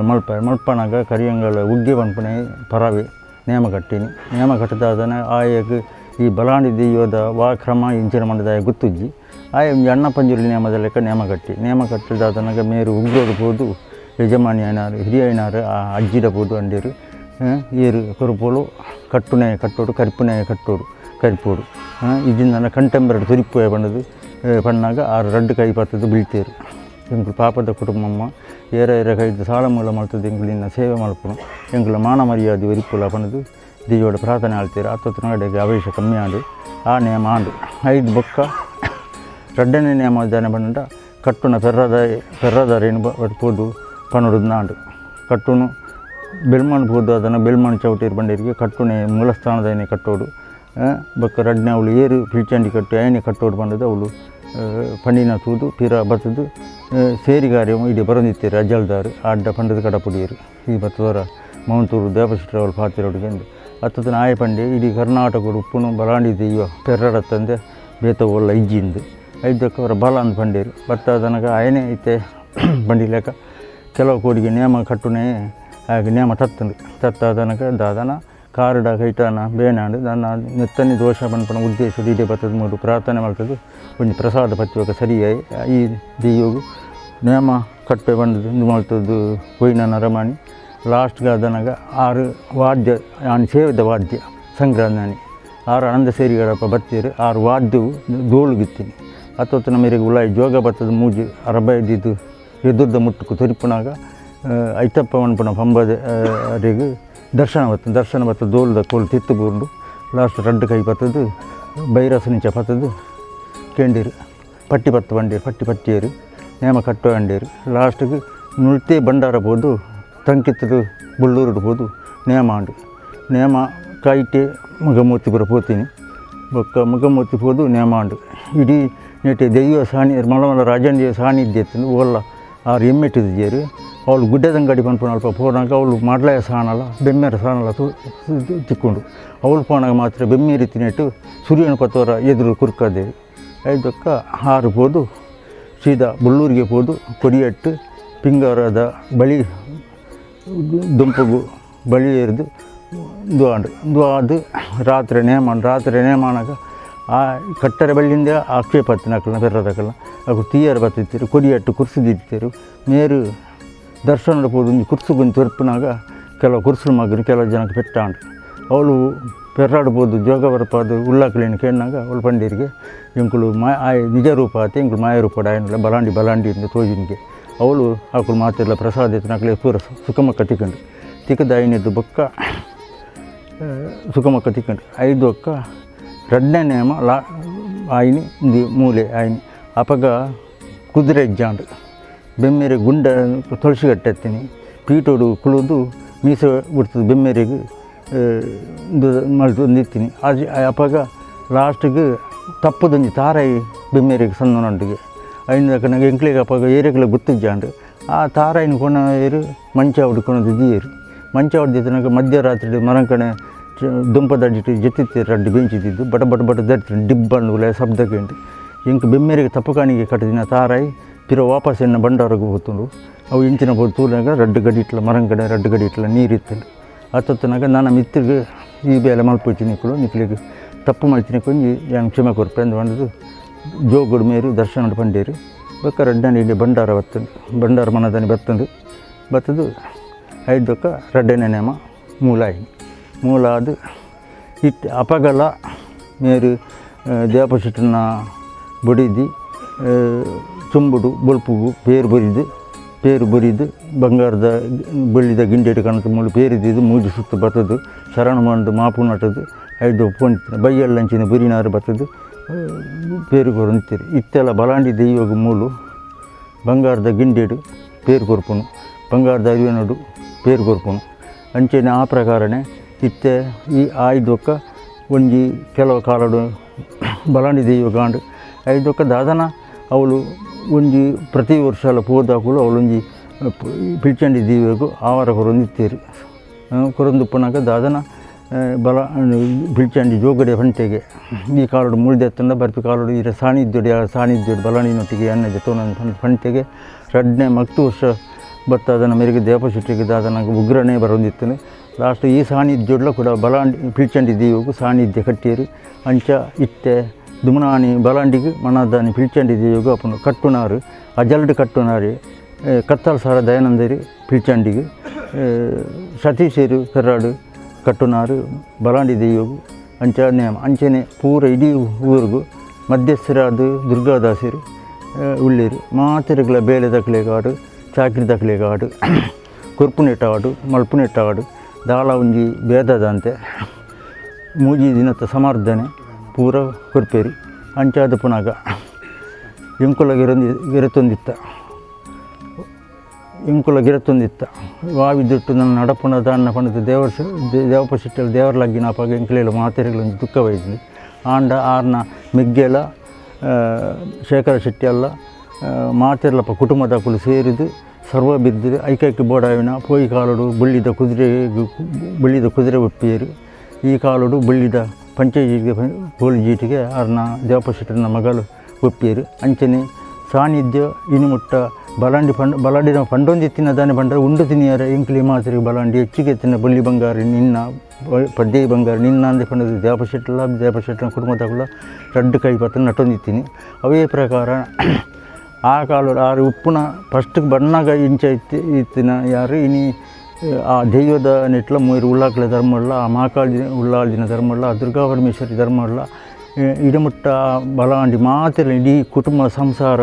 Speaker 5: ಮಲ್ಪ ಮಲ್ಪನಾಗ ಕರಿಯಂಗಳ ಉಗ್ಗೆ ಪನ್ಪುನೆ ಪರವೆ ನೇಮ ಕಟ್ಟಿನಿ ನೇಮ ಕಟ್ಟದಾದನ ಆಯಗ್ ಈ ಬಲಾಂಡಿ ದೆಯ್ಯೋದ ವಾ ಕ್ರಮ ಇಂಚಿನ ಮಂಡದಾಯ ಗೊತ್ತುಜ್ಜಿ ಆಯ ಒಂಜಿ ಅಣ್ಣ ಪಂಜುರ್ಲಿ ನೇಮದ ಲೆಕ್ಕ ನೇಮ ಕಟ್ಟಿ ನೇಮ ಕಟ್ಟಿದಾದನಾಗ ಮೇರು ಉಗ್ಗೋಡು ಪೋದು ಯಜಮಾನಿ ಐನಾರು ಹಿರಿಯ ಐನಾರು ಆ ಅಜ್ಜಿಡ ಪೋದು ಅಂಡೇರು ಏರು ಕೊರಪೋಲು ಕಟ್ಟುನೆ ಕಟ್ಟೋಡು ಕರಿಪುನೆ ಕಟ್ಟೋಡು ಕರಿಪೋಡು ಇಜಿಂದನ ಕಂಟೆಂಬರಡು ತುರಿಪೋಯ ಪಂಡದು ಪಣ್ಣಾಗ ಆರು ರಡ್ಡು ಕೈ ಪತ್ತದು ಬೀಳ್ತೇರು ಎಂಕುಲು ಪಾಪದ ಕುಟುಂಬಮ್ಮ ಏರ ಏರ ಕೈದು ಸಾಲ ಮೂಲ ಮಲ್ತದ್ದು ಎಂಕುಲು ಸೇವೆ ಮಲ್ಪುನು ಎಂಕುಲ ಮಾನ ಮರ್ಯಾದೆ ಒರಿಪುಲ ಪಂಡದು ದೆಯ್ಯೋಡ ಪ್ರಾರ್ಥನೆ ಆಳ್ತೇರು ಆತೊತ್ತನಗಡೆಗೆ ಅವಶ್ಯ ಕಮ್ಮಿ ಆಂಡು ಆ ನೇಮ ಆಂಡು ಐದು ಬೊಕ್ಕ ರಡ್ಡನೇ ನೇಮ ಜನ ಪಂಡ ಕಟ್ಟುನ ಪೆರ್ರದ ಪೆರ್ರದರೇನು ಪೋದು ಪನೊಡು ನಾಂಡು ಕಟ್ಟುನು ಬೆಲ್ಮಣ್ ಪೋದು ಅದನ್ನು ಬೆಲ್ಮಣ್ ಚೌಟೇರು ಬಂಡೇರಿಗೆ ಕಟ್ಟುನೆ ಮೂಲಸ್ಥಾನದ ಕಟ್ಟೋಡು ಬೊಕ್ಕ ರಡ್ನೆ ಅವಳು ಏರು ಪಿಲ್ಚಂಡಿ ಕಟ್ಟು ಐನೆ ಕಟ್ಟೋಡು ಬಂದದ್ದು ಅವಳು ಪಂಡಿನ ತೂದು ಪಿರ ಬತ್ತದು ಸೇರಿಗಾರಿ ಇಡೀ ಬರೊಂದಿತ್ತೀರು ಅಜ್ಜಲ್ದಾರು ಅಡ್ಡ ಪಂಡದ ಕಡಪುಡಿಯರು ಈ ಬತ್ತದವರ ಮೌಂತೂರು ದೇವಶೆಟ್ಟರು ಅವಳು ಪಾತಿರೋಡಿಗೆ ಅತ್ತದ ನಾಯ ಪಂಡೆ ಇಡೀ ಕರ್ನಾಟಕಡು ಉಪ್ಪುನು ಬಲಾಂಡಿ ದೆಯ್ಯೋ ಪೆರ್ರಡತ್ತಂದೆ ಬೇತ ಒಲ್ಲ ಇಜ್ಜಿಂದು ಐದಕ್ಕೆ ಅವರ ಬಲ ಅಂದ್ ಪಂಡೇರು ಬತ್ತದನಗ ಆಯನೇ ಐತೆ ಬಂಡಿಲೆಕ್ಕ ಕೆಲವು ಕೋಡಿಗೆ ನೇಮ ಕಟ್ಟುನೆ ಹಾಗೆ ನೇಮ ತತ್ತಂದು ತತ್ತಾದನಕ ದಾದನ ಕಾರುಡ ಕೈಟಾನ ಬೇನಾಂಡು ದಾನ ನೆತ್ತನೆ ದೋಷ ಪನ್ಪನ ಉದ್ದೇಶ ಇಡೀ ಬತ್ತದ ಮೂಡು ಪ್ರಾರ್ಥನೆ ಮಾಡ್ತದೆ ಒಂಜಿ ಪ್ರಸಾದ ಪಚ್ಚುವಕ ಸರಿಯಾಯಿ ಈ ದೆಯ್ಯೋಗು ನೇಮ ಕಟ್ಟೆ ಬಂದದ್ದು ಇಂದು ಮಾಡ್ತದ್ದು ಪೊಯ್ನ ನರಮಾಣಿ ಲಾಸ್ಟ್ಗೆ ಅದನಗ ಆರು ವಾದ್ಯ ಆನ್ ಸೇವಿದ ವಾದ್ಯ ಸಂಕ್ರಾಂತಿ ಆರು ಆನಂದ ಸೇರಿಗಳಪ್ಪ ಬತ್ತೀರು ಆರು ವಾದ್ಯವು ದೋಳುಗಿತ್ತೀನಿ ಅತ್ತೊತ್ತು ಮೇರೆಗೆ ಉಲಾಯಿ ಜೋಗ ಬತ್ತದ ಮೂಜಿ ಅರಬ ಇದ್ದಿದ್ದು ಎದುರ್ದ ಮುಟ್ಟುಕು ತೊರಿಪುನಾಗ ಐತಪ್ಪ ಮನ್ಪುನ ಪಂಬದ ಅರೆಗ್ ದರ್ಶನ ಬರ್ತದೆ ದರ್ಶನ ಬರ್ತದೆ ದೋಲ್ದ ಕೋಲು ತಿತ್ತು ಬೂರ್ಡು ಲಾಸ್ಟ್ ರಡ್ಡು ಕೈ ಬರ್ತದೆ ಬೈರಸ ನಿಂಚ ಬರ್ತದೆ ಕೇಂಡಿರು ಪಟ್ಟಿ ಪತ್ತು ಬಂಡೀರು ಪಟ್ಟಿ ಪಟ್ಟಿಯರು ನೇಮ ಕಟ್ಟು ಅಂಡೀರು ಲಾಸ್ಟಿಗೆ ನುಳ್ತೆ ಬಂಡಾರ ಪೋದು ತಂಕಿತ್ತದು ಬುಳ್ಳೂರು ಪೋದು ನೇಮ ಆಂಡು ನೇಮ ಕಾಯಿಟೆ ಮಗಮೂರ್ತಿ ಪೂರ ಪೋತೀನಿ ಬೊಕ್ಕ ಮಗಮೂರ್ತಿ ಪೋದು ನೇಮ ಆಂಡು ಇಡೀ ನೆಟೆ ದೈವ ಸಾಣಿ ಮಲ ಮಲ ರಾಜಂಡಿಯ ಸಾನ್ನಿಧ್ಯ ಇತ್ತು ಓಲ್ಲ ಆರು ಎಮ್ಮೆಟ್ಟಿದ್ದೇರು ಅವಳು ಗುಡ್ಡದಂಗಡಿ ಪನ್ಪುನ ಅಲ್ಪ ಪೋನಾಗ ಅವಳು ಮಾಡ್ಲಾಯ ಸಾಣಲ್ಲ ಬೆಮ್ಮೆರ ಸಾಣಲ್ಲ ತಿಕ್ಕೊಂಡು ಅವಳು ಪೋನಾಗ ಮಾತ್ರ ಬೆಮ್ಮೆರಿ ತಿನ್ನಿಟ್ಟು ಸೂರ್ಯನ ಪತ್ತವರ ಎದುರು ಕುರ್ಕದೇವಿ ಐದಕ್ಕ ಆರು ಪೋದು ಸೀದಾ ಬುಳ್ಳೂರಿಗೆ ಪೋದು ಕೊಡಿಯಟ್ಟು ಪಿಂಗಾರದ ಬಳಿ ದುಂಪಗು ಬಳಿ ಎರಿದು ದುವಾಂಡು ದುವಾದು ರಾತ್ರಿ ನೇಮ ರಾತ್ರಿ ನೇಮಾನಾಗ ಆ ಕಟ್ಟರೆ ಬಳ್ಳಿಂದ ಆಕ್ಷೇಪ ಹತ್ತಿನಕ್ಕಲ್ನ ಪೆರ್ರದಕ್ಕಲ್ಲ ಅವು ತೀಯರ ಬತ್ತಿತ್ತೀರು ಕೊಡಿಯಟ್ಟು ಕುರ್ಸಿದಿತ್ತೀರು ಮೇರು ದರ್ಶನ ಪೋದು ಒಂಜಿ ಕುರ್ಸುಗೊಂಜಿ ತೊರ್ಪುನಾಗ ಕೆಲವು ಕುರ್ಸುಲು ಮಗನು ಕೆಲವು ಜನಕ್ಕೆ ಪೆಟ್ಟಾಂಡು ಅವಳು ಪೆರ್ರಾಡ್ಬೋದು ಜೋಗ ಬರಪಾದು ಉಳ್ಳಾಕಲಿನ ಕೇಳಿನಾಗ ಅವಳು ಪಂಡೀರಿಗೆ ಎಂಕುಲು ಮಾ ಆಯ್ ನಿಜ ರೂಪ ಆತ ಎಂಕುಲು ಮಾಯ ರೂಪ ಆಯನುಲ ಬಲಾಂಡಿ ಬಲಾಂಡಿ ಇಂದ ತೋಜಿನಿಗೆ ಅವಳು ಆಕುಲು ಮಾತೆಲ್ಲ ಪ್ರಸಾದ ಇತ್ತು ಪೂರ ಸುಖಮಕ್ಕ ತಿಕ್ಕಂಡು ತಿಕ್ಕದ ಐನದ್ದು ಬೊಕ್ಕ ಸುಖಮಕ್ಕ ತಿಕ್ಕಂಡು ಐದು ಒಕ್ಕ ರಡ್ಡನೇ ನೇಮ ಲಾ ಆಯ್ನಿ ಇಂದು ಮೂಲೆ ಆಯ್ನಿ ಅಪಗ ಕುದುರೆ ಜಾಂಡು ಬೆಮ್ಮೆರೆ ಗುಂಡ ತುಳಸಿ ಕಟ್ಟೆತ್ತೀನಿ ಪೀಠೋಡು ಕುಳಿದು ಮೀಸೆ ಬಿಡ್ತದೆ ಬೆಮ್ಮೆರೆಗೆ ಮಲ್ತೊಂದಿತ್ತೀನಿ ಅದು ಅಪಗ ಲಾಸ್ಟಿಗೆ ತಪ್ಪದೊಂಜಿ ತಾರಾಯಿ ಬೆಮ್ಮೆರೆಗೆ ಸಣ್ಣನೊಂಟಿಗೆ ಐನ ಎಂಕ್ಲೆಗ್ ಅಪಗ ಏರೆಗ್ಲ ಗೊತ್ತಿಜ್ಜಾಂಡು ಆ ತಾರಾಯಿನ ಕೊನಯರು ಮಂಚ ಹೊಡ್ಕೊಳೋದು ದೀಯರು ಮಂಚ ಹೊಡೆದಿದ್ದನಾಗ ಮಧ್ಯರಾತ್ರಿ ಮರಂಕಣೆ ದುಂಪದಡ್ಡಿಟ್ಟು ಜೆತ್ತಿತ್ತು ರಡ್ಡು ಬೆಂಚಿದ್ದು ಬಟ ಬಟ ಬಟ ದಡ್ತು ಡಿಬ್ಬಂದು ಉಲ ಶಬ್ದಕ್ಕೆ ಉಂಟು ಇಂಕ್ ಬೆಮ್ಮೆರಿಗೆ ತಪ್ಪು ಕಾಣಿಗೆ ಕಟ್ಟಿದಿನ ತಾರಾಯಿ ಪಿರ ವಾಪಸ್ ಎನ್ನ ಬಂಡಾರಗು ಹೋತುಂಡು. ಅವು ಇಂಚಿನ ಪೋದು ತೂನಾಗ ರಡ್ಡು ಗಡಿ ಇಟ್ಲ ಮರಂಗಡೆ ರಡ್ಡು ಗಡಿ ಇಟ್ಲ ನೀರಿತ್ತು ಆತತ್ನಾಗ ನಾನು ಮಿತ್ತಿಗೆ ಈ ಬೇಲೆ ಮಲ್ಪೊಚ್ಚಿ ನಿಕ್ಕಳು ನಿಕ್ಲಿಗೆ ತಪ್ಪು ಮಲ್ತಿನ ಕೊಂಜಿ ಯಾನ್ ಕ್ಷಮೆ ಕೊರ್ಪೆ ಅಂದ್ ಪಂಡದು ಜೋಗುಡು ಮೇರು ದರ್ಶನ ಪಂಡೇರು ಬೊಕ್ಕ ರಡ್ಡನೆ ಇಲ್ಲಿ ಭಂಡಾರ ಬತ್ತಂದು ಭಂಡಾರ ಮನದಾನಿ ಬತ್ತಂದು ಬತ್ತದು ಐದೊಕ್ಕ ರಡ್ಡನೆ ನೇಮ ಮೂಲ ಆಯ್ನಿ ಮೂಲ ಅದು ಇತ್ತು ಅಪಗಲ ಮೇರು ದೇವಪಶೆಟ್ಟನ ಬಡಿದು ಚುಂಬುಡು ಬೊಲ್ಪುಗು ಪೇರು ಬರಿದು ಪೇರು ಬರಿದು ಬಂಗಾರದ ಬೆಳ್ಳಿದ ಗಿಂಡೆಡು ಕಣತ ಮೂಲು ಪೇರಿದ್ದು ಮೂಜಿ ಸುತ್ತು ಬತ್ತದು ಶರಣ ಮಂಡು ಮಾಪು ನಟದು ಐದು ಪೊಂಡಿತ್ತಿನ ಬೈಯಲ್ಲಂಚಿನ ಬುರಿನಾರು ಬತ್ತದು ಪೇರು ಕೊರೊಂತಿರು ಇತ್ತೆಲ್ಲ ಬಲಾಂಡಿ ದೈವಗ ಮೂಲು ಬಂಗಾರದ ಗಿಂಡೆಡು ಪೇರು ಕೊರ್ಪುನು ಬಂಗಾರದ ಅರಿವೆನಡು ಪೇರು ಕೊರ್ಪುನು ಅಂಚೆನೆ ಆ ಪ್ರಕಾರನೇ ಇತ್ತೆ ಈ ಆಯ್ದೊಕ್ಕ ಒಂಜಿ ಕೆಲವು ಕಾಲಡು ಬಲಾಂಡಿ ದೈವ ಗಾಂಡು ಐದೊಕ್ಕ ದಾದನ ಅವಳು ಒಂಜಿ ಪ್ರತಿ ವರ್ಷ ಪೋದಾಕುಲು ಅವಳೊಂಜಿ ಪಿಲ್ಚಂಡಿ ದೀವಗು ಆವಾರ ಕೊರೊಂದಿತ್ತೀರು ಕೊರೊಂದುಪ್ಪುನಾಗ ದಾದನ ಬಲ ಪಿಲ್ಚಂಡಿ ಜೋಗಡೆ ಹೊಂಟೆಗೆ ಈ ಕಾಲಡು ಮುಳ್ದೆತ್ತಂದ ಬರ್ಪಿ ಕಾಲಡು ಇರ ಸಾಣಿದ್ಯೋಡಿ ಆ ಸಾಣಿದ್ಯೋಡಿ ಬಲಾಂಡಿನೊಟ್ಟಿಗೆ ಅನ್ನ ಜೊತೆ ಹೊಂಟೆಗೆ ರಡ್ನೆ ಮಕ್ತು ವರ್ಷ ಬತ್ತಾದನ ಮೇರೆಗೆ ದೇವಪಶೆಟ್ಟಿಗೆ ದಾದನಾಗ ಉಗ್ರನೇ ಬರೊಂದಿತ್ತನೆ ಲಾಸ್ಟ್ ಈ ಸಾಣಿದ್ಯೋಡ್ಲ ಕೂಡ ಬಲಾಂಡಿ ಪಿಲ್ಚಂಡಿ ದೀವಗು ಸಾಣಿದ್ಯ ಕಟ್ಟಿಯರು ಅಂಚ ಇತ್ತೆ ದುಮನಾನಿ ಬಲಾಂಡಿಗೆ ಮಣದಾನಿ ಪಿಲ್ಚಂಡಿ ದೀವಗು ಅಪ್ಪನು ಕಟ್ಟುನಾರು ಅಜಲ್ಡು ಕಟ್ಟುನಾರಿ ಕತ್ತಲ್ ಸಾರ ದಯಾನಂದರಿ ಪಿಲ್ಚಂಡಿಗೆ ಸತೀಶರು ಪೆರ್ರಾಡು ಕಟ್ಟುನಾರು ಬಲಾಂಡಿ ದೈವಗು ಅಂಚ ನೇಮ ಅಂಚನೆ ಪೂರ ಇಡೀ ಊರಿಗೂ ಮಧ್ಯಸ್ಥರಾದ ದುರ್ಗಾದಾಸರು ಉಳ್ಳೇರು ಮಾತೆರುಗಳ ಬೇಲೆ ದಕ್ಲೆಗಾಡು ಚಾಕ್ರಿ ದಕ್ಲೆಗಾಡು ಕೊರ್ಪುನೆಟ್ಟಾಡು ಮಲ್ಪುನೆಟ್ಟಾಡು ದಾಳ ಒಂಜಿ ಭೇದದಂತೆ ಮೂಜಿ ದಿನದ ಸಮರ್ಧನೆ ಪೂರ ಕೊರ್ಪೇರಿ ಅಂಚಾದ ಪುನಾಗ ಎಂಕುಲ ಗಿರತೊಂದಿತ್ತ ಎಂಕುಲ ಗಿರತೊಂದಿತ್ತ ವಾವಿದುಟ್ಟು ನನ್ನ ನಡಪುಣ ದಾನ್ನ ಪಣದ ದೇವರ ದೇವಪಶೆಟ್ಟಲ್ಲಿ ದೇವರ ಲಗ್ಗಿನ ಅಪಾಗ ಎಂಕುಲೇಲ ಮಾತೆರೆಗಳು ದುಃಖ ಆಂಡ ಆರ್ನ ಮೆಗ್ಗೆಲ ಶೇಖರ ಶೆಟ್ಟಿ ಅಲ್ಲ ಮಾತೆರ್ಲಪ್ಪ ಕುಟುಂಬದಕುಲು ಸೇರಿದು ಸರ್ವ ಬಿದ್ದರು ಐಕೈಕ ಬೋಡಾವಿನ ಪೋಯಿ ಕಾಲುಡು ಬುಳ್ಳಿದ ಕುದುರೆ ಬುಳ್ಳಿದ ಕುದುರೆ ಒಪ್ಪಿಯರು ಈ ಕಾಲುಡು ಬುಳ್ಳಿದ ಪಂಚಜೀಟಿಗೆ ಕೋಳಿ ಜೀಟಿಗೆ ಆರ್ನ ದೇವಪಶೆಟ್ಟನ ಮಗಳು ಒಪ್ಪಿಯರು ಅಂಚನೆ ಸಾನ್ನಿಧ್ಯ ಇನಿಮುಟ್ಟ ಬಲಾಂಡಿ ಪಂಡ ಬಲಾಂಡಿನ ಪಂಡೊಂದಿತ್ತಿನ ದಾನೆ ಪಂಡ್ರೆ ಉಂಡು ತಿನಿಯರ ಎಂಕ್ಲಿ ಮಾತ್ರಿಗೆ ಬಲಾಂಡಿ ಹೆಚ್ಚಿಗೆ ತಿನ್ನ ಬಳ್ಳಿ ಬಂಗಾರ ನಿನ್ನ ಪದ್ದೆ ಬಂಗಾರ ನಿನ್ನ ಅಂದೆ ಪಂಡದು ದೇವಪಶೆಟ್ಟಲ ದೇವಪಶೆಟ್ಟನ ಕುಟುಂಬದಕುಲ ರಡ್ಡು ಕೈ ಪತ್ತ ನಟೊಂದಿತ್ತೀನಿ ಅವೇ ಪ್ರಕಾರ ಆ ಕಾಲ ಆರು ಉಪ್ಪುನ ಫಸ್ಟ್ಗೆ ಬಣ್ಣಾಗ ಇಂಚ ಇತ್ತು ಇತ್ತಿನ ಯಾರು ಇನಿ ಆ ದೈವದ ನೆಟ್ಲ ಮೂರು ಉಳ್ಳಾಕ್ಲ ಧರ್ಮಲ್ಲ ಆ ಮಹಾಕಾಳಿ ಉಳ್ಳಾಳಿನ ಧರ್ಮಲ್ಲ ಆ ದುರ್ಗಾ ಪರಮೇಶ್ವರಿ ಧರ್ಮಲ್ಲ ಇಡಮುಟ್ಟ ಬಲಾಂಡಿ ಮಾತೆಲ್ಲ ಇಡೀ ಕುಟುಂಬ ಸಂಸಾರ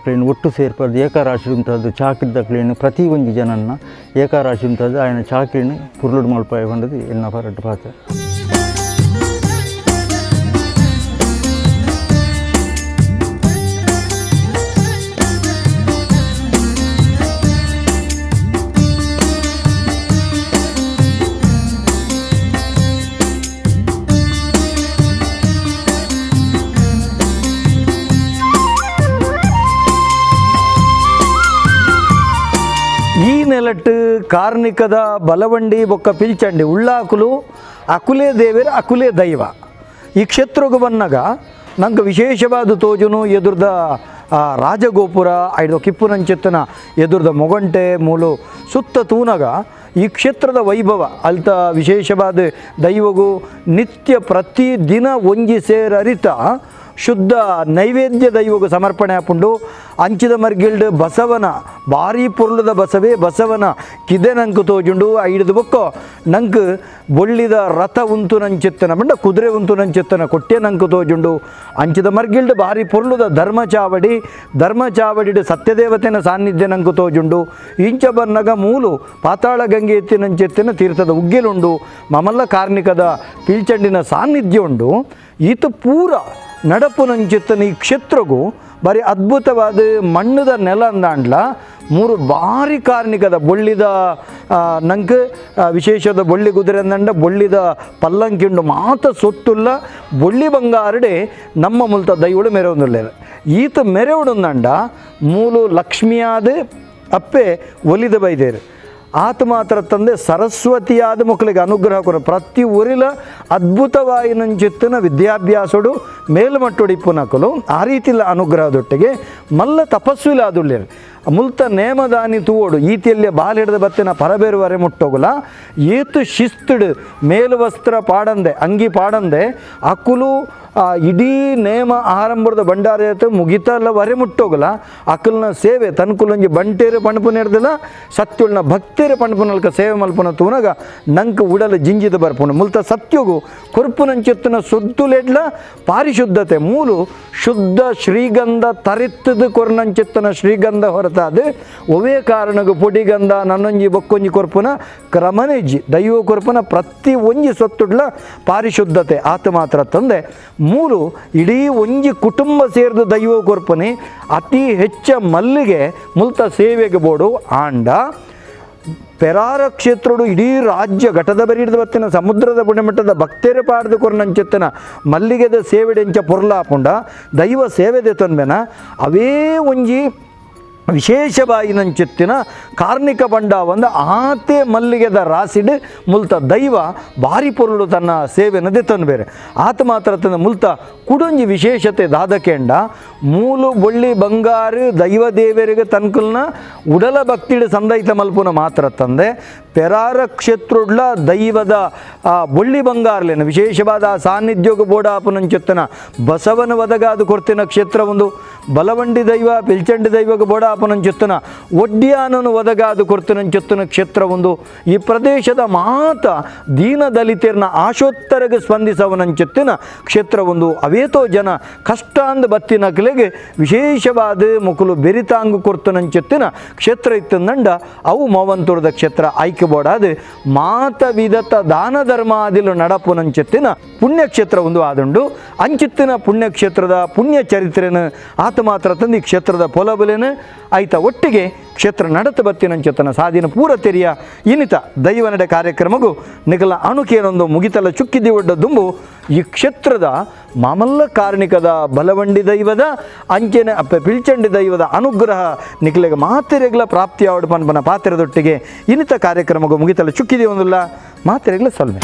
Speaker 5: ಕ್ಲೇನ್ ಒಟ್ಟು ಸೇರ್ಪದು ಏಕರಾಶಿ ಉಂಟದ್ದು ಚಾಕಿದ್ದ ಕ್ಲೇನು ಪ್ರತಿ ಒಂಜಿ ಜನನ್ನ ಏಕರಾಶಿ ಉಂಟದ್ದು ಆಯನ ಚಾಕಿನ ಪುರ್ಲುಡು ಮಲ್ಪಾಯ ಬಂದದ್ದು ಎನ್ನ ಪರಟ್ಟು ಪಾತ್ರ.
Speaker 2: ಈ ನೆಲಟ್ಟು ಕಾರ್ಣಿಕದ ಬಲವಂಡಿ ಬೊಕ್ಕ ಪಿಲ್ಚಂಡಿ ಉಳ್ಳಾಕುಲು ಅಕುಲೇ ದೇವರ ಅಕುಲೇ ದೈವ. ಈ ಕ್ಷೇತ್ರಕ್ಕೆ ಬಂದಾಗ ನಂಗೆ ವಿಶೇಷವಾದ ತೋಜುನು ಎದುರ್ದ ರಾಜಗೋಪುರ ಐದು ಕಿಪ್ಪುನಂಚಿತ್ತನ ಎದುರ್ದ ಮೊಗಂಟೆ ಮೂಲು ಸುತ್ತ ತೂನಗ ಈ ಕ್ಷೇತ್ರದ ವೈಭವ ಅಲ್ತ ವಿಶೇಷವಾದ ದೈವಗೂ ನಿತ್ಯ ಪ್ರತಿದಿನ ಒಂಜಿ ಸೇರರಿತ ಶುದ್ಧ ನೈವೇದ್ಯ ದೈವಗೂ ಸಮರ್ಪಣೆ ಆಪುಂಡು. ಅಂಚಿದ ಮರ್ಗಿಲ್ಡ್ ಬಸವನ ಭಾರಿ ಪೊರ್ಲುದ ಬಸವೇ ಬಸವನ ಕಿದೆ ನಂಕು ತೋಜುಂಡು. ಐಡ್ದು ಬೊಕ್ಕೊ ನಂಕ್ ಬೊಳ್ಳಿದ ರಥ ಉಂತು ನಂಚಿತ್ತನ ಮಂಡ ಕುದುರೆ ಉಂತು ನಂಚಿತ್ತನ ಕೊಟ್ಟೆ ನಂಕು ತೋಜುಂಡು. ಅಂಚಿದ ಮರ್ಗಿಲ್ಡ್ ಭಾರಿ ಪೊರ್ಲುದ ಧರ್ಮಚಾವಡಿ ಧರ್ಮಚಾವಡಿಡು ಸತ್ಯದೇವತೆನ ಸಾನ್ನಿಧ್ಯ ನಂಕು ತೋಜುಂಡು. ಇಂಚ ಬನ್ನಗ ಮೂಲು ಪಾತಾಳ ಗಂಗೆ ಎತ್ತಿನಂಚೆತ್ತಿನ ತೀರ್ಥದ ಉಗ್ಗೆಲುಂಡು. ಮಮಲ್ಲ ಕಾರ್ಣಿಕದ ಪಿಲ್ಚಂಡಿನ ಸಾನ್ನಿಧ್ಯ ಉಂಡು. ಈತ ಪೂರ ನಡಪು ನಂಚಿತ್ತನ ಈ ಕ್ಷೇತ್ರಗೂ ಭಾರಿ ಅದ್ಭುತವಾದ ಮಣ್ಣದ ನೆಲ ಅಂದಾಂಡ್ಲ ಮೂರು ಭಾರಿ ಕಾರ್ಣಿಕದ ಬೊಳ್ಳಿದ ನಂಗೆ ವಿಶೇಷದ ಬೊಳ್ಳಿ ಕುದುರೆ ಅಂದಂಡ ಬೊಳ್ಳಿದ ಪಲ್ಲಂಕಿಂಡು ಮಾತ ಸೊತ್ತುಲ್ಲ ಬೊಳ್ಳಿ ಬಂಗಾರಡೆ ನಮ್ಮ ಮುಲ್ತ ದೈವಳು ಮೆರವೊಂದುಲ್ಲೇರು. ಈತ ಮೆರವಡುಂದಂಡ ಮೂಲು ಲಕ್ಷ್ಮಿಯಾದ ಅಪ್ಪೆ ಒಲಿದ ಬೈದೇರು. ಆತ ಮಾತ್ರ ತಂದೆ ಸರಸ್ವತಿಯಾದ ಮಕ್ಕಳಿಗೆ ಅನುಗ್ರಹ ಕೊರ ಪ್ರತಿ ಊರಿಲ ಅದ್ಭುತವಾಯಿನಂಚಿತ್ತನ ವಿದ್ಯಾಭ್ಯಾಸಡು ಮೇಲ್ಮಟ್ಟೊಡಿಪ್ಪುನಕಲು ಆ ರೀತಿಲ ಅನುಗ್ರಹದೊಟ್ಟಿಗೆ ಮಲ್ಲ ತಪಸ್ವಿಲ ಅದುಳ್ಳೇರು. ಮುಲ್ತ ನೇಮದಾನಿ ತೂವೋಡು ಈತಿಯಲ್ಲಿಯ ಬಾಲಿಡ್ದ ಬತ್ತಿನ ಪರಬೇರುವರೆ ಮುಟ್ಟೋಗುಲ ಏತು ಶಿಸ್ತುಡು ಮೇಲು ವಸ್ತ್ರ ಪಾಡಂದೆ ಅಂಗಿ ಪಾಡಂದೆ ಅಕುಲು ಇಡೀ ನೇಮ ಆರಂಭದ ಭಂಡಾರ ಮುಗಿತಲ್ಲ ವರೆ ಮುಟ್ಟೋಗಲ ಅಕಲ್ನ ಸೇವೆ ತನ್ಕುಲೊಂಜಿ ಬಂಟೇರು ಪಣಪುನೇರ್ದಿಲ್ಲ ಸತ್ಯುಳ್ನ ಭಕ್ತೇರು ಪಣಪುನಲ್ಕ ಸೇವೆ ಮಲ್ಪುನ ತೂನಗ ನಂಕ್ ಉಡಲು ಜಿಂಜಿದ ಬರ್ಪುನು ಮುಲ್ತ ಸತ್ಯುಗು ಕೊರ್ಪುನಂಚಿತ್ತನ ಸುದ್ದುಲೆಡ್ಲ ಪಾರಿಶುದ್ಧತೆ ಮೂಲು ಶುದ್ಧ ಶ್ರೀಗಂಧ ತರಿತ್ತದ ಕೊರ್ನಂಚಿತ್ತನ ಶ್ರೀಗಂಧ ಹೊರತಾದ ಒವೇ ಕಾರಣಗು ಪೊಡಿಗಂಧ ನನ್ನೊಂಜಿ ಬೊಕ್ಕೊಂಜಿ ಕೊರ್ಪುನ ಕ್ರಮನೆಜ್ಜಿ ದೈವ ಕೊರ್ಪುನ ಪ್ರತಿ ಒಂಜಿ ಸೊತ್ತುಡ್ಲ ಪಾರಿಶುದ್ಧತೆ ಆತ ಮಾತ್ರ ತಂದೆ ಮೂಲು ಇಡೀ ಒಂಜಿ ಕುಟುಂಬ ಸೇರಿದ ದೈವ ಕೊರ್ಪುನಿ ಅತಿ ಹೆಚ್ಚ ಮಲ್ಲಿಗೆ ಮುಲ್ತ ಸೇವೆಗೆ ಬೋಡು ಆಂಡ ಪೆರಾರ ಕ್ಷೇತ್ರಡು ಇಡೀ ರಾಜ್ಯ ಘಟದ ಬರಿಡ್ದ ಬತ್ತಿನ ಸಮುದ್ರದ ಗುಣಮಟ್ಟದ ಭಕ್ತೇರ ಪಾಡ್ದು ಕೊರ್ನಂಚಿತ್ತನ ಮಲ್ಲಿಗೆದ ಸೇವೆಡೆಂಚ ಪೊರ್ಲಾಪುಂಡ ದೈವ ಸೇವೆದೆ ತೊನ್ಮೆನ ಅವೇ ಒಂಜಿ ವಿಶೇಷವಾಯಿನಂಚಿತ್ತಿನ ಕಾರ್ಣಿಕ ಬಂಡ ಒಂದು ಆತೆ ಮಲ್ಲಿಗೆದ ರಾಸಿಡ್ ಮುಲ್ತ ದೈವ ಬಾರಿ ಪೊರುಳು ತನ್ನ ಸೇವೆನದೆ ತನ್ಬೇರೆ ಆತ ಮಾತ್ರ ತನ್ನ ಮುಲ್ತ ಕುಡೊಂಜಿ ವಿಶೇಷತೆ ದಾದಕೆಂಡ ಮೂಲು ಬೊಳ್ಳಿ ಬಂಗಾರು ದೈವ ದೇವರಿಗೆ ತನ್ಕುಲ್ನ ಉಡಲ ಭಕ್ತಿಡು ಸಂದೈತ ಮಲ್ಪುನ ಮಾತ್ರ ತಂದೆ ಪೆರಾರ ಕ್ಷೇತ್ರುಡ್ಲ ದೈವದ ಆ ಬೊಳ್ಳಿ ಬಂಗಾರ್ಲೇನು ವಿಶೇಷವಾದ ಆ ಸಾನ್ನಿಧ್ಯೋಗ ಬೋಡಾಪುನಂಚಿತ್ತನ ಬಸವನ ಒದಗಾದು ಕೊರ್ತಿನ ಕ್ಷೇತ್ರ ಒಂದು ಬಲವಂಡಿ ದೈವ ಪಿಲ್ಚಂಡಿ ದೈವಗ ಬೋಡಾಪುನಂಚಿತ್ತನ ಒಡ್ಡಿಯಾನನು ಒದಗಾದು ಕೊರ್ತಿನಂಚಿತ್ತನ ಕ್ಷೇತ್ರ ಒಂದು ಈ ಪ್ರದೇಶದ ಮಾತ ದೀನ ದಲಿತರ್ನ ಆಶೋತ್ತರಗೆ ಸ್ಪಂದಿಸವನಂಚಿತ್ತಿನ ಕ್ಷೇತ್ರ ಒಂದು ಅವೇತೋ ಜನ ಕಷ್ಟ ಅಂದ ಬತ್ತಿನ ಕಲೆಗೆ ವಿಶೇಷವಾದ ಮುಕುಲು ಬೆರಿತಾಂಗು ಕೊರ್ತನಂಚಿತ್ತಿನ ಕ್ಷೇತ್ರ ಇತ್ತಂದಂಡ ಅವು ಮೋವಂತುರದ ಕ್ಷೇತ್ರ ಆಯ್ಕೆ ಬೋಡಾದ ಮಾತ ವಿಧತ ದಾನ ಧರ್ಮಾದಿಲು ನಡಪುನಂಚಿತ್ತಿನ ಪುಣ್ಯಕ್ಷೇತ್ರ ಒಂದು ಆದುಂಡು ಅಂಚಿತ್ತಿನ ಪುಣ್ಯಕ್ಷೇತ್ರದ ಪುಣ್ಯ ಚರಿತ್ರೆನ ಆತ ಮಾತ್ರ ತಂದು ಈ ಕ್ಷೇತ್ರದ ಪೊಲಬುಲೆನ ಆಯ್ತ ಒಟ್ಟಿಗೆ ಕ್ಷೇತ್ರ ನಡತ ಬತ್ತಿನಂಚಿತ್ತನ ಸಾದಿನ ಪೂರ ತೆರಿಯ ಇನ್ನಿತ ದೈವ ನಡೆ ಕಾರ್ಯಕ್ರಮಗೂ ನಿಗಲ ಅಣುಕೇನೊಂದು ಮುಗಿತಲ ಚುಕ್ಕಿದಿ ಒಡ್ಡ ದುಂಬು ಈ ಕ್ಷೇತ್ರದ ಮಾಮಲ್ಲ ಕಾರ್ಣಿಕದ ಬಲವಂಡಿ ದೈವದ ಅಂಚೆನೆ ಅಪ್ಪೆ ಪಿಲ್ಚಂಡಿ ದೈವದ ಅನುಗ್ರಹ ನಿಖಲೆಗೆ ಮಾತೆರೆಗ್ಲ ಪ್ರಾಪ್ತಿಯಾವಡು ಪನ್ಪನ ಪಾತ್ರೆದೊಟ್ಟಿಗೆ ಇನ್ನಿತ ಕಾರ್ಯಕ್ರಮಗೂ ಮುಗಿತಲ ಚುಕ್ಕಿದಿ ಒಂದಿಲ್ಲ ಮಾತೆರೆಗ್ಲ ಸೊಲ್ಮೆ.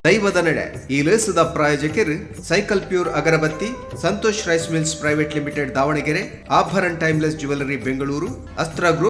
Speaker 1: ದೈವದ ನಡೆ ಈ ಲೇಸದ ಪ್ರಾಯೋಜಕರು cycle pure agarbatti, Santosh rice mills private limited Davanagere, Abharan timeless jewellery Bengaluru, Astra group.